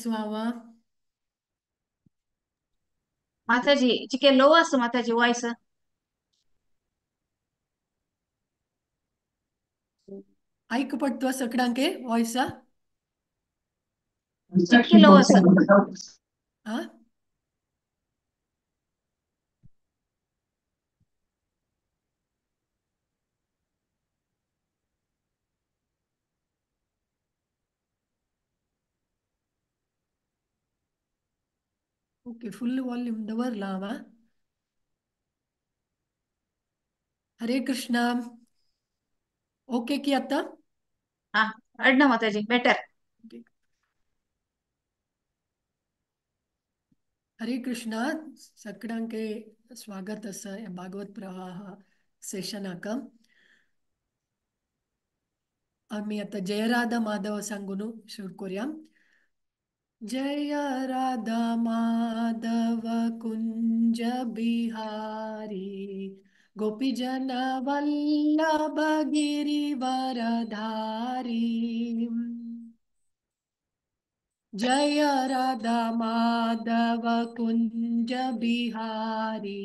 आयकसो हांव. माताजी चिके लो आसा माताजी वॉयस. आयक पडतो सगळ्यांके वॉयस? चिक्के लो आसा. हा. ओके, फुल वॉल्यूम दवरला हांव. हरे कृष्णा. ओके की आता? हा, अडना माताजी बेटर. हरे कृष्णा. सगळ्यांके स्वागत आसा ह्या भागवत प्रवाह सेशनाक. आमी आतां जय राधा माधव सांगून सुरू करूया. जय राधा माधव कुंज बिहारी, गोपीजन वल्लभ गिरिवरधारी. जय राधा माधव कुंज बिहारी,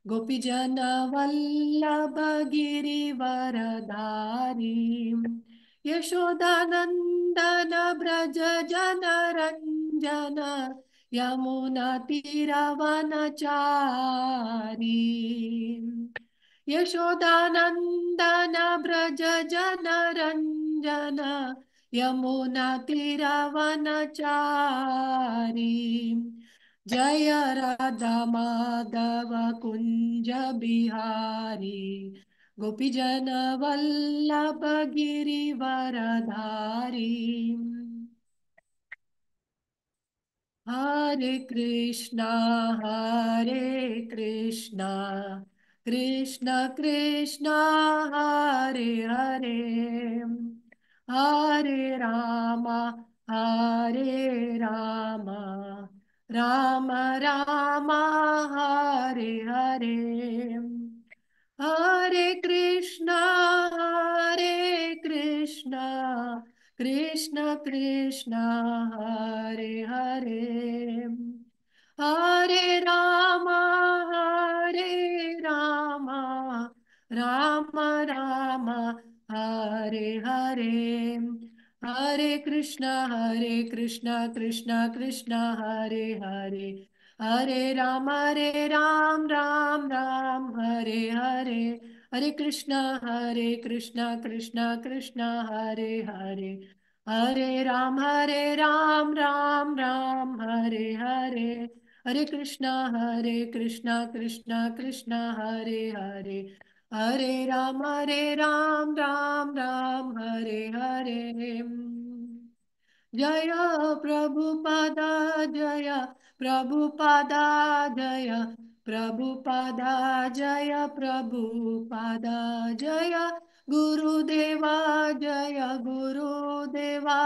गोपीजन वल्लभ गिरिवरधारी. यशोदानंदन ब्रज जनरंजन, यमुना तीरवनचारी. यशोदानंदन ब्रज जनरंजन, यमुना तीरवनचारी. जय राधा माधव कुंज बिहारी, गोपीजन वल्लभ गिरिवरधारी. हरे कृष्णा हरे कृष्णा, कृष्ण कृष्ण हरे हरे, हरे राम हरे राम, राम राम हरे हरे. हरे कृष्णा हरे कृष्णा, कृष्ण कृष्ण हरे हरे, हरे राम हरे राम, राम राम हरे हरे. हरे कृष्ण कृष्ण कृष्ण हरे हरे, हरे राम राम राम हरे हरे. हरे कृष्ण कृष्ण कृष्ण हरे हरे, हरे राम राम राम हरे हरे. हरे कृष्ण कृष्ण कृष्ण हरे हरे, हरे राम राम राम हरे हरे. जय प्रभुपादा जय प्रभुपादा जय प्रभुपादा जय प्रभुपादा जय गुरुदेवा जय गुरुदेवा,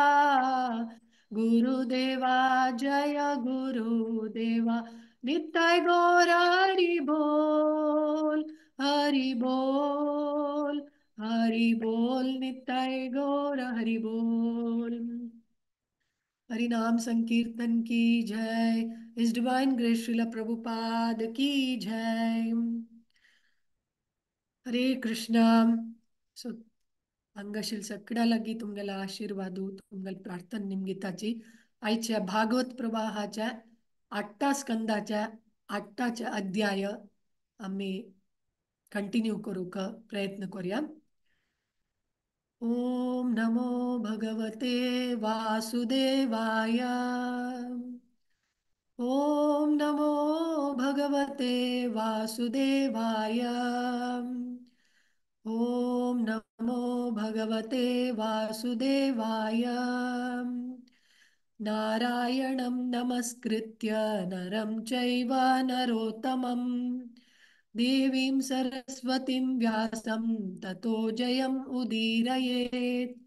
गुरुदेवा जय गुरुदेवा. निताय गौर हरि बोल हरि बोल हरि बोल, निताय गौर हरि बोल. हरि नाम संकीर्तन की जय. His divine grace Srila Prabhupada की जय. हरे कृष्णा. सो अंगशील सगळ्या लागी तुमगेला आशीर्वादू, तुमगेल प्रार्थना निमगिताची. आयच्या भागवत प्रवाहाच्या 8 स्कंदाच्या 8 अध्याय आम्ही कंटिन्यू करूक प्रयत्न करूया. ओम नमो भगवते वासुदेवाय. ओम नमो भगवते वासुदेवाय. ओम नमो भगवते वासुदेवाय. नारायणं नमस्कृत्य नरं चैव नरोत्तमं, देवीं सरस्वतीं व्यासं ततो जयम् उदीरयेत्.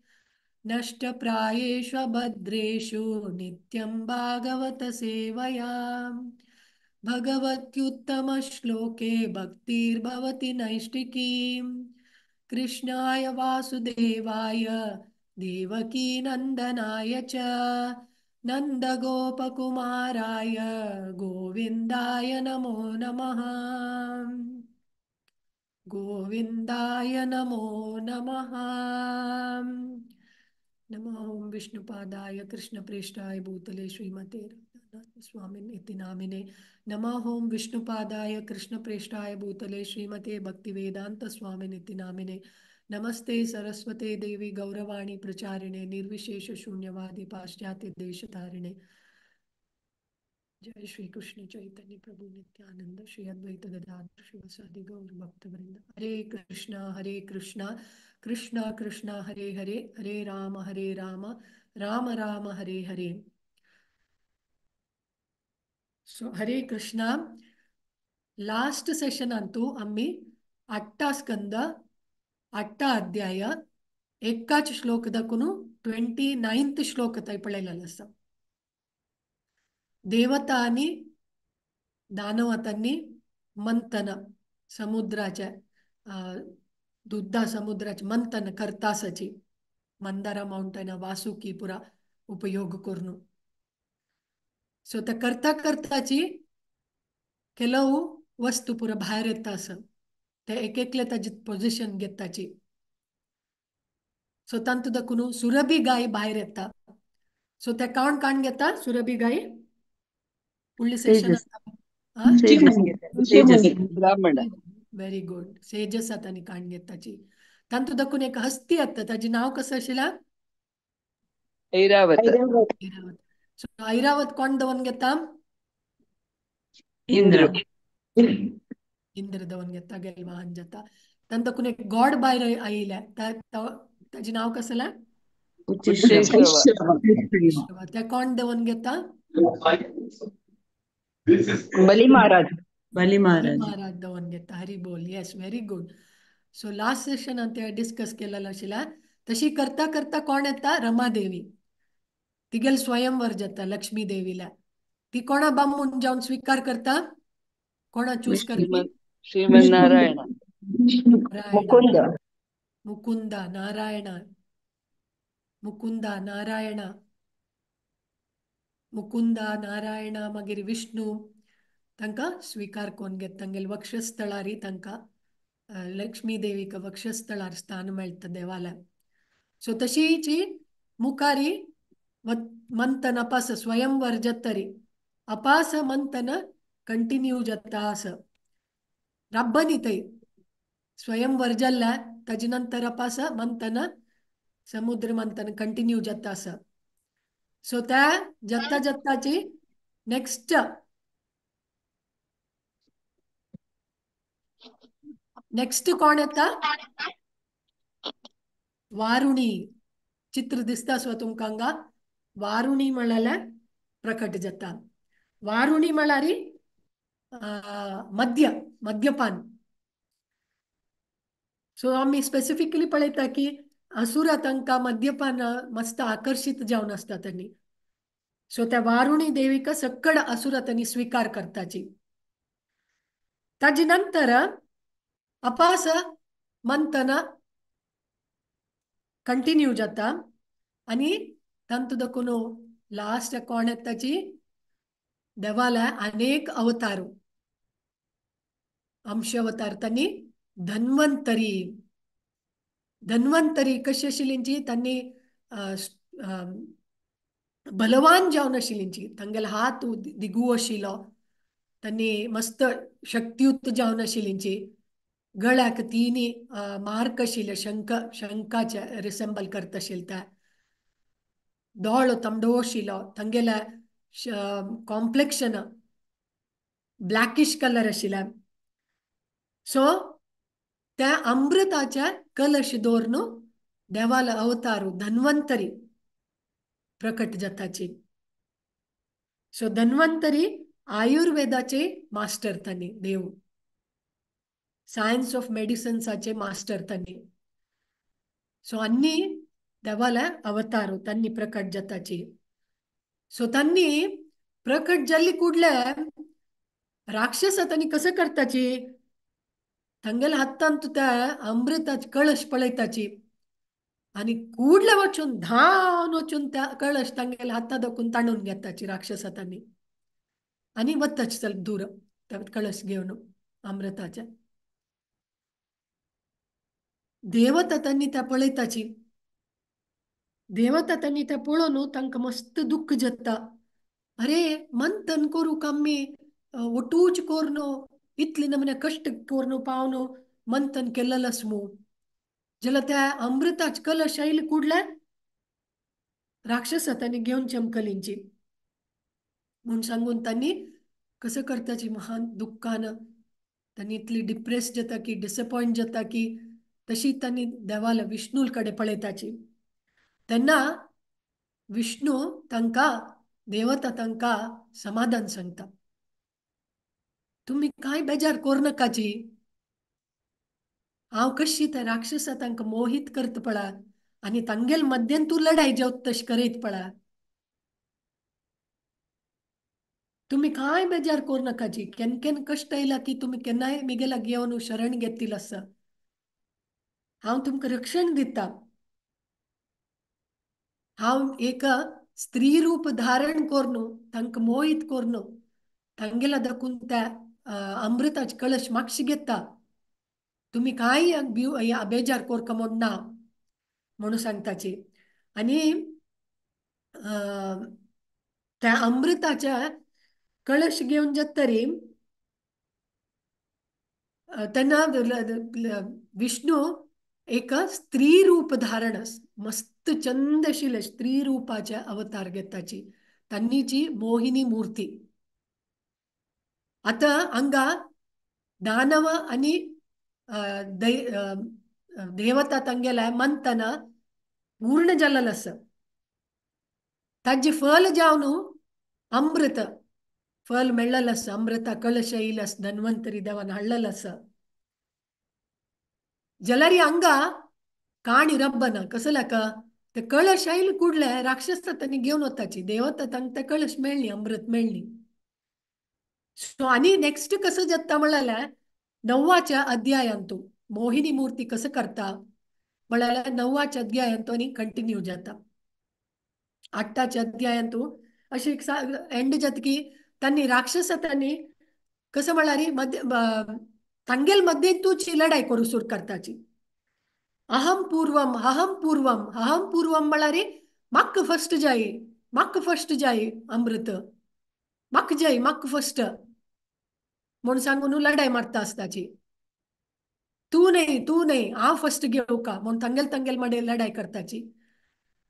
नष्टप्रायेषु अभद्रेषु नित्यं भागवत सेवया, भगवत्युत्तमश्लोके भक्तिर्भवति नैष्टिकीं. कृष्णाय वासुदेवाय देवकीनन्दनाय च नन्दगोपकुमाराय गोविन्दाय नमो नमः। गोविन्दाय नमो नमः। नमः ॐ विष्णुपादाय कृष्णप्रेष्ठाय भूतले श्रीमते स्वामिन् इति नामिने। नमः ॐ विष्णुपादाय कृष्णप्रेष्ठाय भूतले श्रीमते भक्तिवेदांत स्वामिन् इति नामिने। नमस्ते सरस्वते देवी गौरवाणी प्रचारिणे निर्विशेष शून्यवादी पाश्चात्य देशधारिणे। जय श्री कृष्ण चैतन्य प्रभु नित्यानंद श्री अद्वैत गदाधर शिवसादि गौर भक्तवृंद। हरे कृष्णा कृष्णा कृष्णा हरे हरे, हरे राम राम राम हरे हरे। सो हरे कृष्णा। लास्ट सेशन अंतु आम्ही 8 स्कंद 8 अध्याय एकाच श्लोक दाखवून 29th श्लोक तै पळयलेलो आसा। देवता आणि दानवतांनी मंथन समुद्राच्या दुग्धा समुद्राचे मंथन करतासाची मंदारा माउंटेन वासुकी पुरा उपयोग करून सो त्या करता करताची ಕೆಲವು वस्तू पुरा भायर येता आसा ते एक एकले ताजी पोझिशन घेताची। सो तांतू दाखून सुरभी गाय भायर येता। सो त्या काण काण घेता सुरभी गाय पुढली सेशन व्हेरी गुड सेजस आतांनी काण घेताची। तांतू दाखून एक हस्ती येता ताजी नाव कसं आशिल्लें ऐरावत। ऐरावत। सो ऐरावत कोण दवन घेता इंद्र। इंद्र दवन घेता गेल वाहन जाता। तांतू दाखून एक गॉड भायर आयिल्लें ताजें नाव कसलें त्या कोण दवन घेता बली महाराज। बली महाराज महाराज दवन घेता। हरी बोल। Yes very good. So last session ते डिस्कस केलेलं आशिल्लें तशी करता करता कोण येता रमादेवी तिगेल स्वयंवर जाता लक्ष्मी देवीला ती कोणा बामून जावन स्वीकार करता कोणा चूज करता श्रीमन नारायण मुकुंद मुकुंदा नारायण मुकुंदा नारायण मुकुंदा नारायण मागीर विष्णू तांकां स्वीकार करून घेता। तांगेले वक्षस्थळारी तांकां लक्ष्मी देवीक वक्षस्थळार स्थान मेळटा देवालय। सो तशीची मुखारी मंथन अपास स्वयंवर जातरी अपास मंथन कंटिन्यू जाता आसा राब्बनी थंय स्वयंवर जाल्ल्या ताजे नंतर अपास मंथन समुद्र मंथन कंटिन्यू जाता आसा। सो त्या जाता जाताची नेक्स्ट नेक्स्ट कोण येता वारुणी। चित्र दिसता सो तुमकां हांगा वारुणी म्हळ्यार प्रकट जाता। वारुणी म्हळ्यार मद्य मद्यपान। सो आमी स्पेसिफिकली पळयता की असुरा तांकां मद्यपान मस्त आकर्शीत जावन आसता तांणी। सो त्या वारुणी देवीक सकड असुरा तांणी स्वीकार करताची। ताजे नंतर अपास मंथन कंटिन्यू जाता आनी तांतू दाखून लास्ट कोण येताची देवाला अनेक अवतार अंश अवतार तांणी धन्वंतरी धन्वंतरी कशी आशिल्ली तांणी बलवान जावन आशिल्ली तांगेलो हात दिगू आशिल्लो तांणी मस्त शक्तियुक्त जावन आशिल्ली गळ्याक तिनी मार्क आशिल्ले शंख शंखाचे रिसेंबल करता आशिल्ले ते दोळो तांबडो आशिल्लो तांगेले कॉम्प्लेक्शन ब्लॅकिश कलर आशिल्लें। सो त्या अमृताच्या कलश दवरून देवालो अवतार धन्वंतरी प्रकट जाताची। सो धन्वंतरी आयुर्वेदाचे मास्टर तांणी देव सायन्स ऑफ मेडिसिन्साचे मास्टर तांणी। सो आनी देवाला अवतार तांणी प्रकट जाताची। सो तांणी प्रकट जाल्ली कुडले राक्षस तांणी कसं करताची तांगेल्या हातांत त्या अमृताची कळश पळयताची आनी कुडले वचून धांवन वचून त्या कळश तांगेले हाता दाखून ताणून घेताची राक्षसा तांणी आनी वताची चल दूर कळश घेवन अमृताच्या. देवता तांणी त्या पळयताची, देवता तांणी त्या पळोवन तांकां मस्त दुख्ख जाता. अरे मंथन करूंक आमी ओटूच कोरनो इतले नमने कश्ट कोरनो पावनो मंथन केलेलस मू, जाल्यार त्या अमृताच कलश आयले कुडले राक्षसा तांणी घेवन चमकलींची म्हूण सांगून तांणी कसं करताची महान दुख्खान तांणी इतली डिप्रेस जाता की डिसपॉयंट जाता की तशी तांणी देवाला विष्णू कडेन पळयताची. तेन्ना विष्णू तांकां देवता तांकां समाधान सांगता, तुमी कांय बेजार कोर नाकाची, हांव कशी त्या राक्षसा तांकां मोहीत करता पळा आनी तांगेल मध्यान तूं लढाई जेवत तशें करयत पळा, तुमी कांय बेजार कोर नाकाची, केन्ना केन्ना कश्ट आयला की तुमी केन्नाय मिगेला घेवन शरण घेतील आसा, हांव तुमकां रक्षण दिता, हांव एक स्त्री रूप धारण कोरनो तांकां मोहीत कोरनो तांगेला दाखून त्या अमृताचे कळश मागशी घेता, तुमी कांय बेजार कोरका म्हूण ना म्हणून सांगताची. आनी त्या अमृताच्या कळश घेवन जातरी तेन्ना विष्णू एक स्त्री रूप धारण मस्त चंद आशिल्ले स्त्री रूपाचे अवतार घेताची, तांची मोहिनी मूर्ती. आतां हांगा दानव आनी देवता तांगेल्या मंथन पूर्ण जाल्लें आसा, ताजें फल जावन अमृत फल मेळ्ळेलें आसा, अमृता कळश येयलो आसा, धन्वंतरी देवान हाडलेलो आसा. जाल्यार हांगा काणी रब्बना कसो लाका ते कळश आयले कुडले राक्षस तांणी घेवन वताची, देवता तांकां ते कळश मेळ्ळी, अमृत मेळ्ळी. सो आनी नेक्स्ट कसं जाता म्हळ्यार नव्वाच्या अध्यायांत मोहिनी मूर्ती कसं करता म्हळ्यार नव्वाच्या अध्यायांत आनी कंटिन्यू जाता. आठच्या अध्यायांत अशी एंड जाता की तांणी राक्षस तांणी कसं म्हळ्यार मध्य तांगेल मध्ये तूची लढाई करू सुरू करताची. अहम पूर्वम अहम पूर्वम अहम पूर्वम म्हळ्यार म्हाका फर्स्ट जाय, म्हाका फर्स्ट जाय अमृत, म्हाका जाय, म्हाका फर्स्ट म्हूण सांगून लढाई मारता आसताची. तूं न्हय तूं न्हय हांव फर्स्ट घेवका म्हूण तांगेल तांगेल मडें लढाई करताची.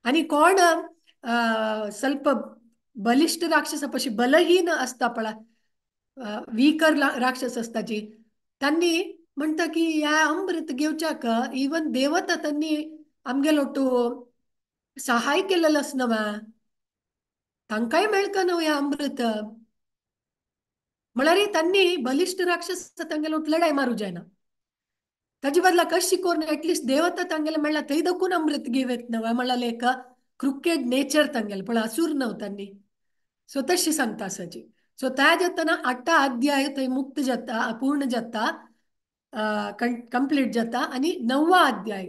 आनी कोण स्वल्प बलिश्ट राक्षस पशी बलहीन आसता पळय, वीकर राक्षस आसताची, तांणी म्हणटा की ह्या अमृत घेवच्याक इवन देवता तांणी आमगेलो टू सहाय केलेलो आस न्हय, तांकांय मेळका न्हय ह्या अमृत, म्हळ्यार तांणी बलिश्ट राक्षस तांगेलो लढाई मारू जायना, ताजे बदला कशी करून एटलिस्ट देवता तांगेले मेळ्ळा थंय दकून अमृत घेवत न्हय म्हळ्यार एक क्रुकेड नेचर तांगेले पळय, असूर न्हय तांणी. सो तशी सांगता आसाची. सो त्या जातना आठा अध्याय थंय मुक्त जाता, पूर्ण जाता, कंप्लीट जाता. आनी नव्वा अध्याय,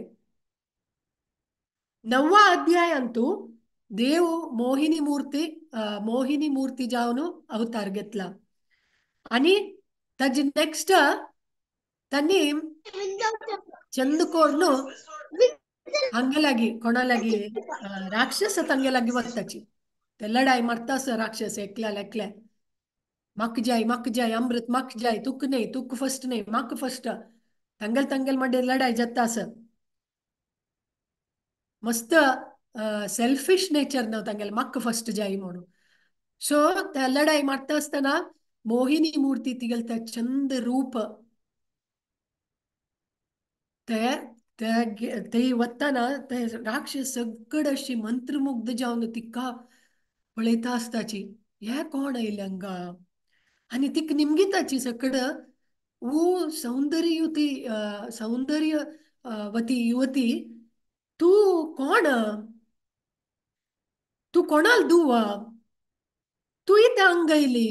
नव्वा अध्यायांतू देव मोहिनी मूर्ती मोहिनी मूर्ती जावन अवतार घेतला. आनी ताजे नेक्स्ट तांणी चंद कोरनो हांगे लागी कोणा लागी राक्षस तांगे लागी वताची, ते लढाई मारता आसा राक्षस एकल्या एकल्या, म्हाका जाय म्हाका जाय अमृत म्हाका जाय, तुक न्हय तुक फर्स्ट न्हय म्हाका फर्स्ट, तांगेल तांगेल मडें लढाई जाता आसा. मस्त सेल्फिश नेचर न्हय तांगेले, म्हाका फर्स्ट जाय म्हणून. सो त्या लढाई मारता आसतना मोहिनी मूर्ती तिगेले ते चंद रूप ते ते वतना ते राक्षस सगळे अशी मंत्रमुग्ध जावन तिका पळयता आसताची, हे कोण आयले हांगा, आनी तिका निमगिताची सगळं ओ सौंदर्यवती सौंदर्य वती युवती तूं कोण, तूं कोणाल दुवा, तूं इतें हांगा आयली,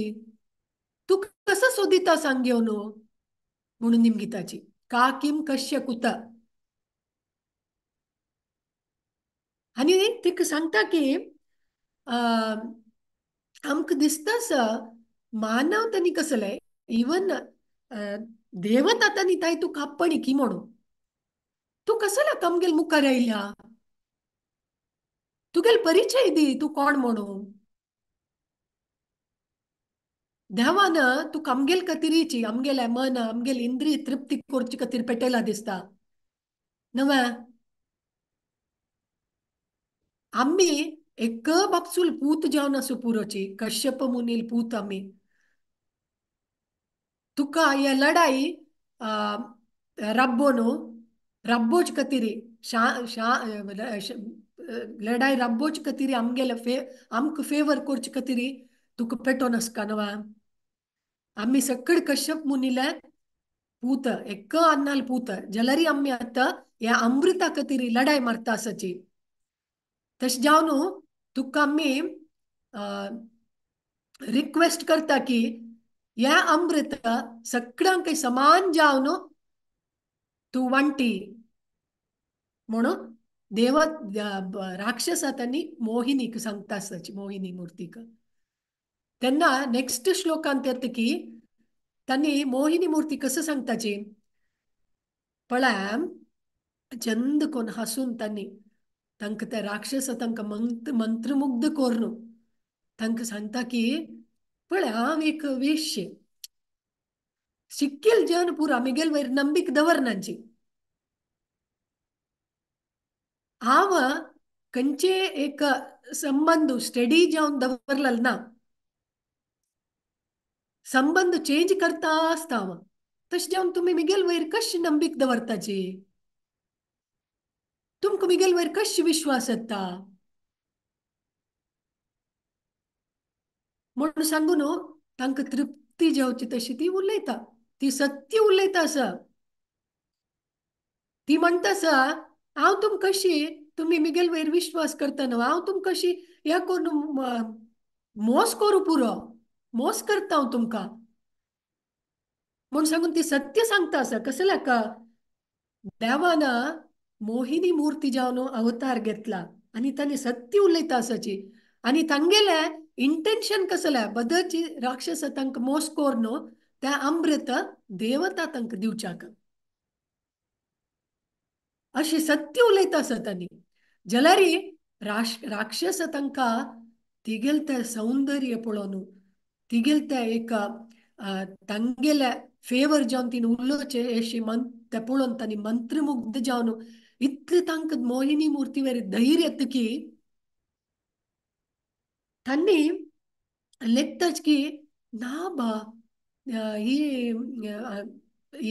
तूं कसो सोदिता सांग घेवन म्हणून निमगिताची. का किम कश्य कुता आनी तिका सांगता की आमकां दिसतास मानव तांणी कसलें इवन देवता तांणी ताय तुका आपणी की म्हणून तूं कसल्या आमगेल मुखार आयल्या, तुगेल परिचय दी, तूं कोण म्हणून. देवान तुका आमगेल खातीरीची आमगेल्या मन आमगेल इंद्रिय तृप्ती करचे खातीर पेटयला दिसता नव्या. आमी एक बापसूल पूत जावन आसूं पुरोची कश्यप मुनील पूत आमी. तुका हे लढाई राब्बो न्हू राब्बोच खातीर लढाई राब्बोच खातीर आमगेले आमकां फेवर करचे खातीर तुका पेटोवन आसका न्हू. आमी सगळे कश्यप मुनीले पूत एक अन्नाल पूत जाल्यार आमी आतां ह्या अमृता खातीर लढाई मारता आसाची. तशें जावन तुका आमी रिक्वेस्ट करता की ह्या अमृत सगळ्यांक समान जावन तूं वांटी म्हणून देव राक्षसा तांणी मोहिनीक सांगता आसताची मोहिनी मूर्तीक. तेन्ना नेक्स्ट श्लोकांत येता की तांणी मोहिनी मूर्ती कसं सांगताची पळय चंद कोण हासून तांणी तांकां त्या राक्षस तांकां मंत्रमुग्ध करून तांकां सांगता की पळय हांव एक वेश्य शिक्केल जन पुरा मिगेल वयर नंबीक दवरनाची. हांव खंयचे एक संबंद स्टडी जावन दवरलेलो ना, संबंद चेंज करता आसता हांव. तशें जावन तुमी मिगेल वयर कशी नंबीक दवरताची, तुमकां मिगेल वयर कशी विश्वास येता म्हणून सांगू न्हू तांकां तृप्ती जावची तशी ती उलयता, ती सत्य उलयता आसा. ती म्हणटा आसा हांव तुमकां कशी तुमी मिगेल वयर विश्वास करता न्हू, हांव तुमकां कशी ह्या करून मोस करूं पुरो, मोस करता हांव तुमकां म्हूण सांगून ती सत्य सांगता आसा. कसल्या का देवान मोहिनी मूर्ती जावन अवतार घेतला आनी तांणी सत्य उलयता आसाची. आनी तांगेलें इंटेन्शन कसलें बदची राक्षस तांकां मोस करून त्या अमृत देवता तांकां दिवच्याक अशें सत्य उलयता आसा तांणी. जाल्यार राक्षस तांकां तिगेल तें सौंदर्य पळोवन तिगेल तें एक तांगेल्या फेवर जावन तिणें उलोवचें अशी तें पळोवन तांणी मंत्रमुग्ध जावन इतलें तांकां मोहिनी मूर्ती वयर धैर्य येता की तांणी लेखताच की ना बा ही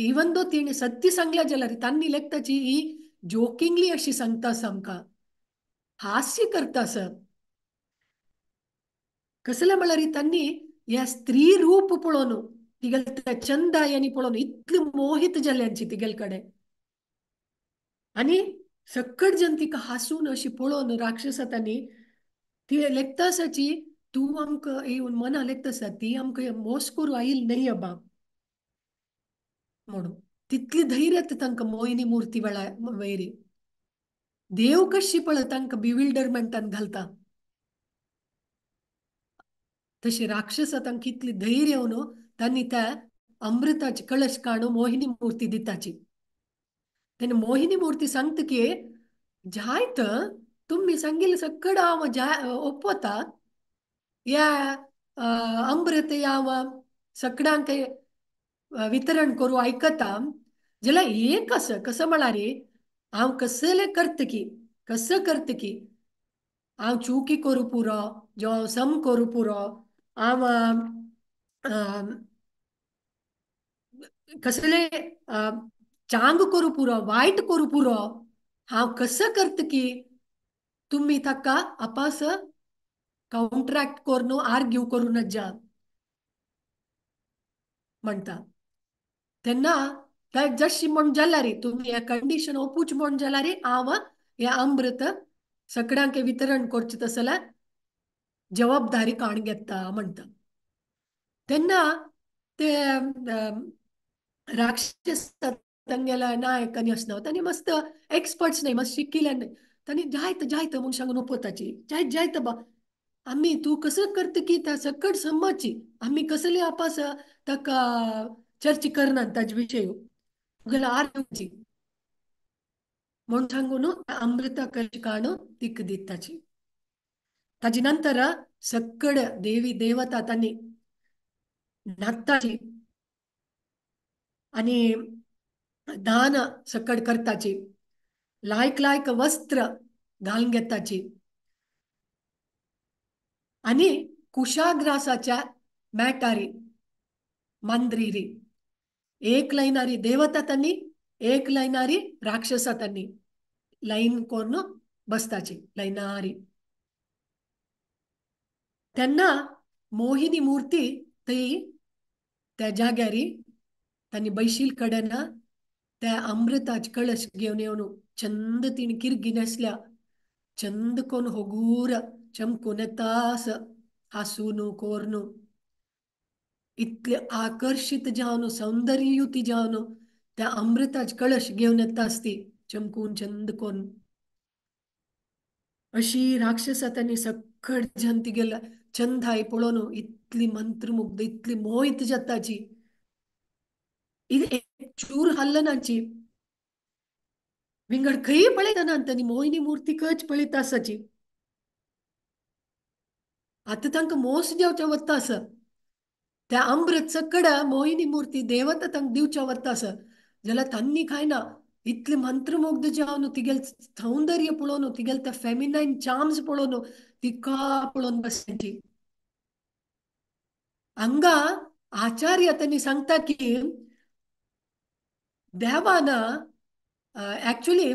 इवन दो तिणें सत्य सांगल्या जाल्यार तांणी लेखताची ही जोकिंगली अशी सांगता आसा आमकां, हास्य करता आसा. कसलें म्हळ्यार तांणी ह्या स्त्री रूप पळोवन तिगेल त्या चंदायांनी पळोवन इतले मोहित जाल्यांची तिगेल कडेन आनी सकट जन तिका हासून अशी पळोवन राक्षसा तांणी ती लेखता आसाची तूं आमकां येवन मना लेखता आसा ती आमकां मोस करूं आयल न्हय अबा म्हणून तितली धैर्य येता तांकां मोहिनी मूर्ती वेळा वयरी. देव कशी पळय तांकां बिविल्डरमेंटान घालता तशी राक्षसा तांकां इतली धैर्य येवन तांणी त्या अमृताची कळश काडून मोहिनी मूर्ती दिताची. तेन्ना मोहिनी मूर्ती सांगता की जायत तुमी सांगिल्लें सगळें हांव ओपता ह्या अमृत हांव सगळ्यांक वितरण करूं आयकता जाल्यार एक आसा कसो म्हळ्यार हांव कसलें करता की कसं करता की हांव चुकी करूं पुरो जो हांव सम करूं पुरो हांव कसले चांग करूं पुरो वायट करूं पुरो हांव कसं करता की तुमी ताका आपास काउंटरॅक्ट करून आर्ग्यू करूं नजा म्हणटा. तेन्ना जशी म्हण जाल्यार तुमी ह्या कंडिशन ओपूच म्हण जाल्यार हांव हें अमृत सगळ्यांक वितरण करचें तसलें जाल्यार जबाबदारी काण घेता म्हणटा. तेन्ना ते राक्षस तांगेल्या नायक आनी आसना तांणी मस्त एक्सपर्ट्स न्हय मस्त शिकिल्ले न्हय तांणी जायत जायत म्हूण सांगून उपताची जायत जायत बा आमी तूं कसं करता की त्या सकट समजची आमी कसले आपास ताका चर्चा करना ताजे विशय तुगेलो आरची म्हूण सांगून अमृता कळश काणू तिक दिताची. ताजे नंतर सकड देवी देवता तांणी न्हाताची आनी दान सकड करताची, लायक लायक वस्त्र घालून घेताची आनी कुशाग्रासाच्या मॅटारी मांद्रीरी एक लायनारी देवता तांणी एक लायनारी राक्षसा तांणी लायन करून बसताची लायनारी. तेन्ना मोहिनी मूर्ती ती त्या जाग्यारी तांणी बैशील कडेन त्या अमृताच कळश घेवन येवन चंद तिणें किर्गी न्हेसल्या, चंद कोन होगूर चमकून येतास हासून कोर्न इतले आकर्षित जावन सौंदर्ययुती जावन त्या अमृताच कळश घेवन येता आसती चमकून चंद कोन. अशी राक्षसा तांणी सकट जन तिगेल्या चंदाय पळोवन इतली मंत्रमुग्ध इतली मोहित जाताची, चूर हल्लनाची विंगड खंय पळयतना तांणी मोहिनी मूर्तीकच पळयता आसाची. आतां तांकां मोस जेवच्या वता आसा त्या अमृत सकड मोहिनी मूर्ती देवता तांकां दिवच्या वता आसा जाल्यार तांणी कांय ना इतले मंत्रमुग्ध जावन तिगेल सौंदर्य पळोवन तिगेल त्या फेमिनायन चार्म्स पळोवन तिका पळोवन बसची. हांगा आचार्य तांणी सांगता की देवान ऍक्च्युली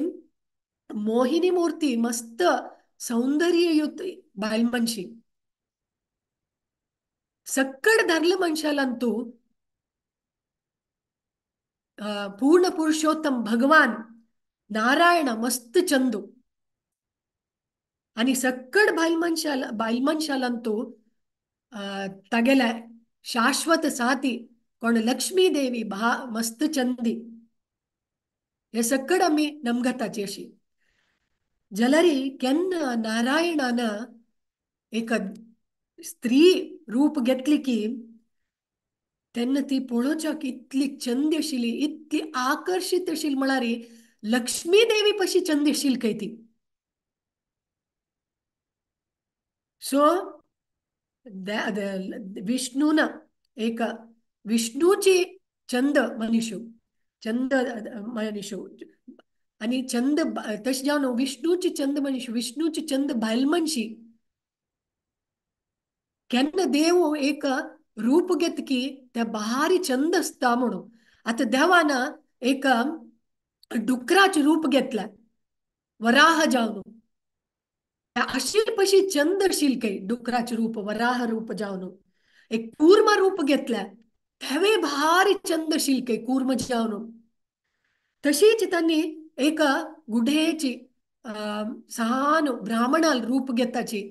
मोहिनी मूर्ती मस्त सौंदर्ययुत बायल मनशी सकड धरले मनशालांतू पूर्ण पुरुषोत्तम भगवान नारायण मस्त चंदू आणि सकड बायल मनशालांतू तागेल्या शाश्वत साथी कोण लक्ष्मी देवी भा मस्त चंदी हे सकड आमी नमगताची अशी. जाल्यार केन्ना नारायणान एक स्त्री रूप घेतली की तेन्ना ती पळोवच्याक इतली चंद आशिल्ली इतली आकर्शीत आशिल्ली म्हळ्यार लक्ष्मी देवी पशी चंद आशिल्ली खंय ती. सो विष्णून एक विष्णूची चंद मनीशू चंद मनीशू आनी चंद तशें जावन विष्णूची चंद मनीश विष्णूची चंद बायल मनशी केन्ना देव एक रूप घेत की त्या भारी चंद आसता म्हणून. आतां देवान एक डुकराचें रूप घेतलें वराह जावन आशिल पशी चंद आशिल खंय डुकराचें रूप वराह रूप जावन एक कूर्म रूप घेतलें तेवूय भारी चंद आशिल खंय कूर्म जावन. तशीच तांणी एक गुढेची सान ब्राह्मणाल रूप घेताची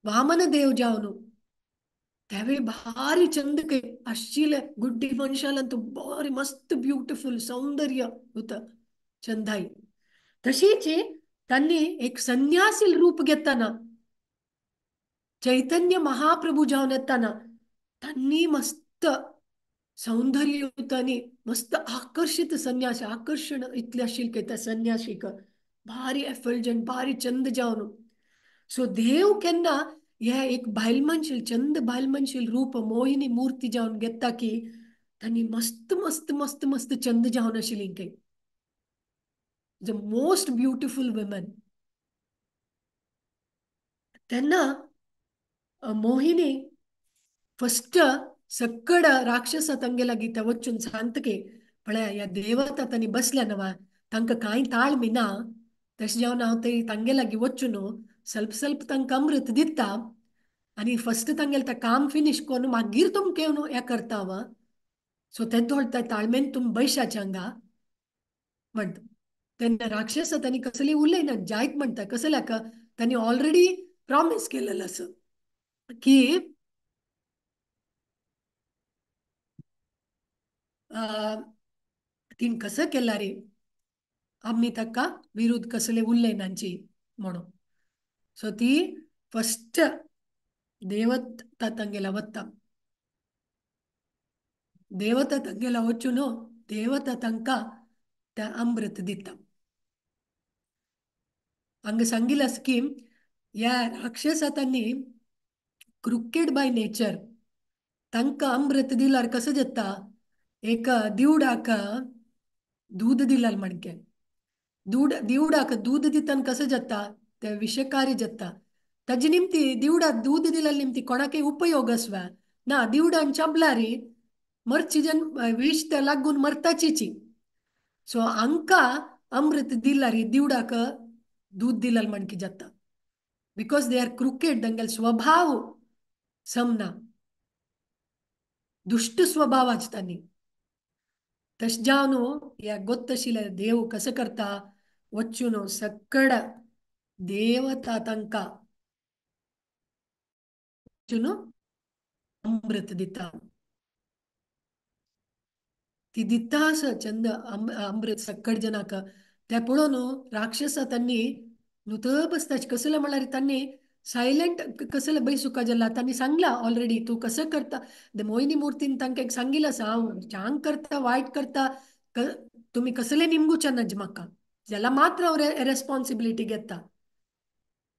वामन देव जावन तेवूय भारी चंद खंय आशिल्ले गुड्डी मनशालांतू बरी मस्त ब्युटिफूल सौंदर्य होता चंदाई. तशीच तांणी एक संन्यासी रूप घेतना चैतन्य महाप्रभू जावन येतना तांणी मस्त सौंदर्य आनी मस्त आकर्शीत संन्यासी आकर्शण इतलें आशिल्लें खंय त्या संन्यासीक भारी एफल्जंट भारी चंद जावन. सो देव केन्ना हे एक बायल मनशील चंद बायल मनशील रूप मोहिनी मूर्ती जावन घेता की तांणी मस्त मस्त मस्त मस्त चंद जावन आशिल्ली खंय the most beautiful women. तेन्ना मोहिनी फस्ट सकड राक्षसा तांगे लागीं ते वचून सांगता की पळया ह्या देवता तांणी बसल्या न्हय तांकां कांय ताळमी ना तशें जावन हांव ते तांगे लागीं वचून स्वल्प स्वल्प तांकां अमृत दिता आनी फस्ट तांगेलें तें काम फिनीश करून मागीर तुमकां येवन हें करता हांव. सो तेदोळ त्या ताळमेन तुमी बैशाचे हांगा म्हणटा. तेन्ना राक्षस तांणी कसली उलयना जायत म्हणटा कसल्याक तांणी ऑलरेडी प्रॉमीस केलेलं आसा की तिणें कसं केलां रे आमी ताका विरुद्ध कसले उलयनाची. म्हणून. सो ती फस्ट देवता तांगेला वता, देवता तांगेला वचून देवता तांकां त्या अमृत दिता. हांगा सांगिल्लें आसा की ह्या राक्षसा तांणी क्रुकेड बाय नेचर, तांकां अमृत दिल्यार कसो जाता, एक दिवडाक दूद दिल्यार म्हणके दिवडाक दूद दितना कसो जाता, ते विशकारी जाता. ताजी निमती दिवडाक दूद दिल्यार निमती कोणाकय उपयोग आसवा ना, दिवडान चाबलारी मरची जन विष ते लागून मरताचीची. सो हांकां अमृत दिल्यार दिवडाक दूद दिल्यार म्हणकी जाता, because they are crooked, तांगेलो स्वभाव समना, दुश्ट स्वभाव आसता न्ही. तशें जावन ह्या गोत्तशिले देव कसो करता, वचून सकड देवता तांकां वचून अमृत दिता. ती दिता आसा चंद अमृत सकड जनाक. ते पळोवन राक्षसा तांणी नुत बसता. कसले म्हणल्यार तांणी सायलेंट कसले बैसुका जाला, तांणी सांगला ऑलरेडी तूं कसं करता. मोहिनी मूर्तीन तांकां एक सांगिल्लें आसा, हांव चांग करता वायट करता, तुमी कसले निमगुच्या नज म्हाका जाल्यार मात्र हांव रेस्पॉन्सिबिलिटी घेता.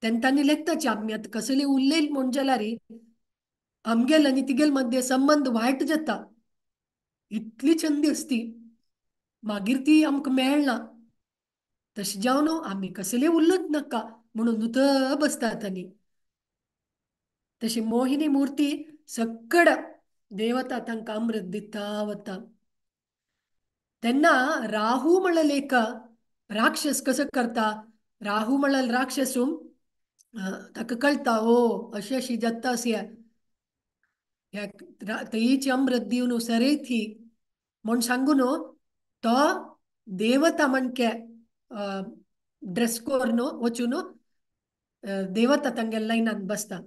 तेन्ना तांणी लेखताची आमी आतां कसले उलयल म्हूण जाल्यार आमगेल आनी तिगेल मध्य संबंद वायट जाता, इतली चंदी आसती मागीर ती आमकां मेळना. तशें जावन आमी कसले उल्लत नाका म्हणून नुत बसता तांणी. तशी मोहिनी मूर्ती सकड देवता तांकां अमृत दिता वता. तेन्ना राहू म्हणल्यार एक राक्षस कसो करता, राहू म्हणल्यार राक्षसूम ताका कळटा ओ अशी अशी जाता अशी ह्या तयीची अमृत दिवन सरे थी म्हूण सांगून तो देवता म्हणके ड्रेस करून वचून देवता तांगेल्या लायनान बसता.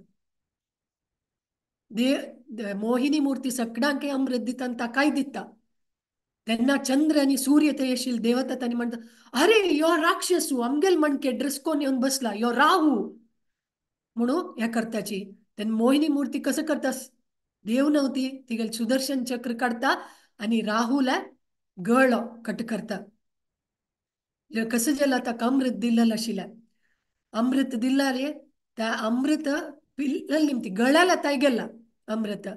मोहिनी मूर्ती सगळ्यांक अमृत दिता आनी ताकाय दिता. तेन्ना चंद्र आनी सूर्य थंय आशिल्ले देवता तांणी म्हणटा, अरे यो राक्षसू आमगेल म्हणके ड्रेस कोन येवन बसला, यो राहू म्हणून ह्या करताची. तेन्ना मोहिनी मूर्ती कसं करता, देव नव्हती तिगेल सुदर्शन चक्र काडता आनी राहूला गळो कट करता. कसं जाला ताका अमृत दिल्लें आशिल्लें, अमृत दिल्ला रे त्या अमृत पिल्लें निमती गळ्याला ताय गेला अमृत.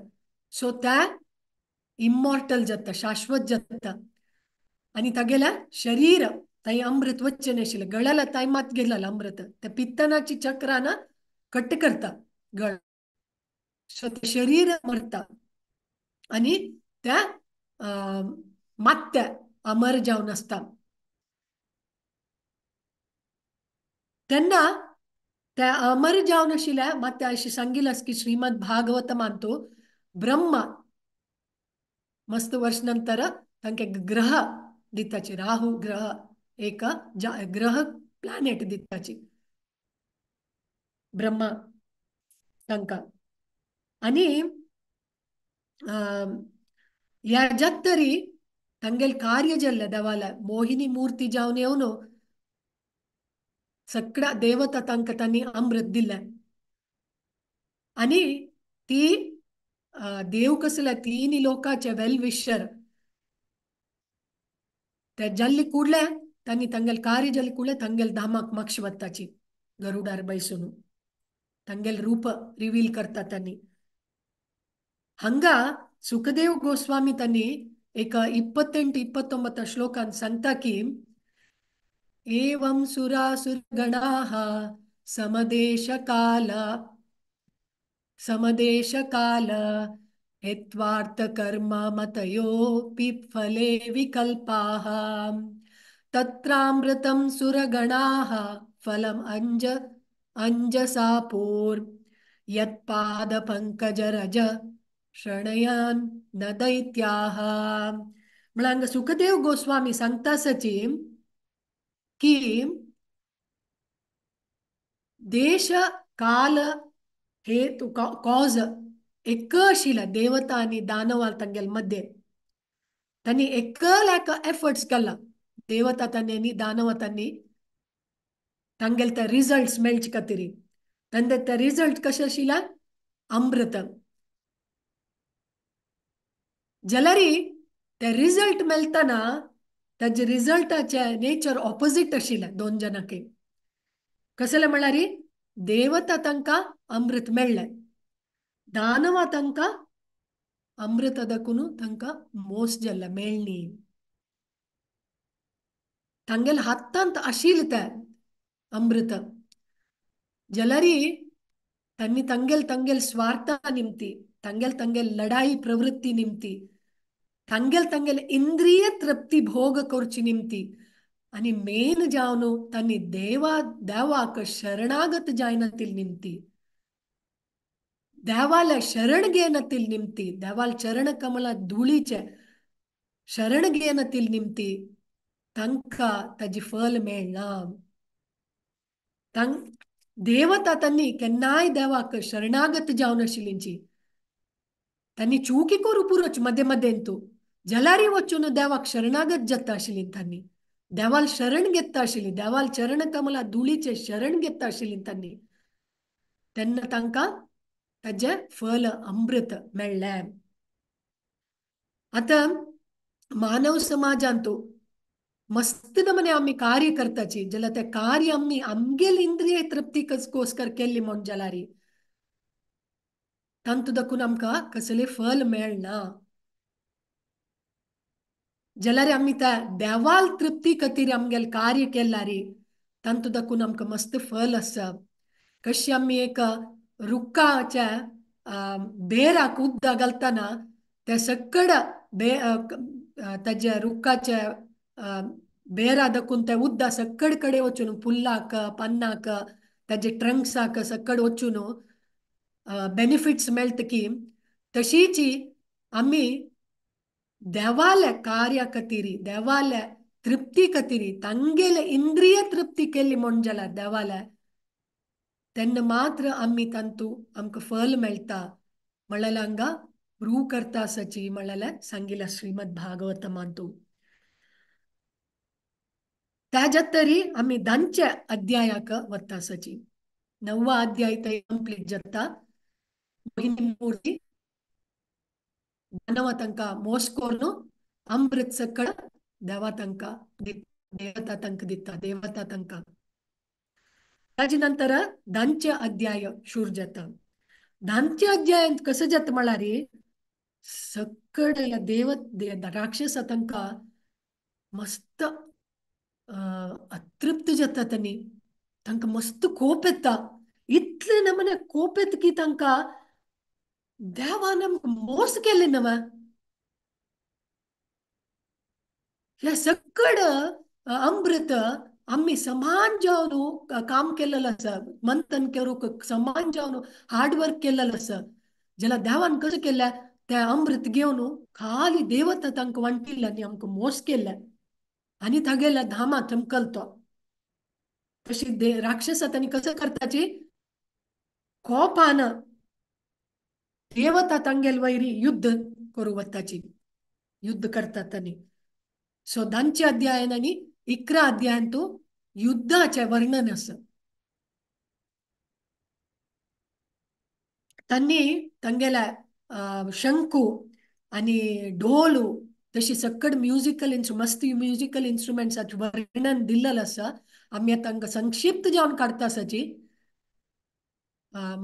सो त्या इमॉर्टल जाता, शाश्वत जाता आनी तागेल्या शरीर ताई अमृत वच्चें नाशिल्लें, गळ्याला ताय मात गेला अमृत, त्या पित्तनाची चक्रान कट करता गळ. सो ते शरीर मरता आनी त्या मात्या अमर जावन आसता. तेन्ना त्या अमर जावन आशिल्ल्या मात्या अशें सांगिल्लें आसा की श्रीमद भागवत मानतो ब्रह्मा मस्त वर्ष नंतर तांकां ग्रह दिताची, राहू ग्रह एक ग्रह प्लॅनेट दिताची ब्रह्मा तांकां. आनी ह्या जात तरी तांगेलें कार्य जाल्लें देवाल्या मोहिनी मूर्ती जावन येवन सगळ्या देवता तांकां तांणी अमृत दिलें. आनी ती देव कसले तिनी लोकांचे वेल विशर ते जाल्ली कुडले तांणी तांगेलें कार्य जाल्लें कुडले तांगेले धामाक माक्ष वताची गरुडार बैसून तांगेलें रूप रिवील करता तांणी. हांगा सुखदेव गोस्वामी तांणी एक 28-29 श्लोकान सांगता की एवं सुरासुरगणाः समदेशकाल समदेशकाल हेत्वार्थकर्म मतयोऽपि फले विकल्पाः तत्रामृतं सुरगणाः फलम् अंजसापूर् यत्पादपङ्कजरज शरणयान् न दैत्याः. म्हळ्यार हांगा सुखदेव गोस्वामी सांगता सची की देश काल हे कॉज एक आशिल्ले देवता आनी दानवा तांगेले मध्ये तांणी एकल एफर्ट्स केला देवता तांणी आनी दानवा तांणी. तांगेले ते रिजल्ट्स मेळचे खातीर. तेन्ना ते रिजल्ट कशें आशिल्ले? अमृत. जाल्यार ते रिजल्ट मेळटना ताजे रिजल्टाचे नेचर ऑपोजीट आशिल्लें दोन जाणांक. कसलें म्हळ्यार देवता तांकां अमृत मेळ्ळें, दानवा तांकां अमृत दाखून तांकां मोस जाल्लें मेळणी. तांगेले हातांत आशिल्लें तें अमृत. जाल्यार तांणी तांगेल तांगेल स्वार्था निमती, तांगेल तांगेल लढाई प्रवृत्ती निमती, तांगेल तांगेल इंद्रिय तृप्ती भोग करची निमती आनी मेन जावन तांणी देवा देवाक शरणागत जायनातील निमती, देवाला शरण घेनातील निमती, देवाल चरण कमला धुळीचे शरण घेनातील निमती तांकां ताजी फल मेळना. तांक देवता तांणी केन्नाय देवाक शरणागत जावन आशिल्लींची तांणी चुकी करूं पुरोच मदें मदेंतू, जाल्यार वचून देवाक शरणागत जाता आशिल्लीं, तांणी देवाल शरण घेता आशिल्ली, देवाल चरण कमला धुळीचे शरण घेता आशिल्लीं तांणी. तेन्ना तांकां ताजें फल अमृत मेळ्ळें. आतां मानव समाजांतू मस्त नमने आमी कार्य करताची जाल्यार तें कार्य आमी आमगेल इंद्रिय तृप्ती कोस्कर केल्ली म्हूण जाल्यार तांतू दाखून आमकां कसलें फल मेळना. जाल्यार आमी त्या देवाल तृप्ती खातीर आमगेल कार्य केल्यार तांतू दाखून आमकां मस्त फल आसा. कशी आमी एक रुखाच्या बेराक उदक घालतना ते सकड बे ताज्या रुखाच्या बेरा दाखून ते उदक सकड कडेन वचून पुल्लाक पन्नाक ताजे ट्रंक्साक सकड वचून बेनिफिट्स मेळटा की तशीच आमी देवाल्या कार्या खातीर देवाल्या तृप्ती खातीर तांगेले इंद्रिय तृप्ती केली म्हूण जाल्यार देवाल्या तेन्ना मात्र आमी तांतू आमकां फल मेळटा म्हणल्यार हांगा प्रूव करता आसाची म्हणल्यार सांगिला श्रीमद भागवतमांतू. ताज्या तरी आमी धांच्या अध्यायाक वता आसाची. नववा अध्याय थंय कंप्लीट जाता. मोहिनी मूर्ती दानवा तांकां मोस करून अमृत सकळ देवा तांकां देवता तांकां दिता, देवता तांकां. ताजे नंतर धांचे अध्याय सुरू जाता. धांचे अध्यायांत कसं जाता म्हळ्यार सकळ ह्या देव राक्षसा तांकां मस्त अतृप्त जाता. तांणी तांकां मस्त कोप येता. इतले नमने कोप येता की तांकां देवान आमकां मोस केले नव. ह्या सकळ अमृत आमी समान जावन काम केलेलं आसा, मंथन करूंक समान जावन हार्ड वर्क केलेलं आसा. जाल्यार देवान कसं केलें तें अमृत घेवन खाली देवता तांकां वांटिल्लें आनी आमकां मोस केलें आनी तागेल्या धामा चमकल तो. तशी राक्षसा तांणी कसं करताची कोपान देवता तांगेल वैरी युद्ध करूं वताची, युद्ध करतात तांणी. सो धांच्या अध्यायान आनी 11 अध्यायांतू युद्धाचें वर्णन आसा. तांणी तांगेल्या शंकू आनी ढोलू तशी सकड म्युजिकल मस्त म्युजिकल इन्स्ट्रुमेंट्साचें वर्णन दिल्लें आसा. आमी आतां तांकां संक्षिप्त जावन काडटा आसाची,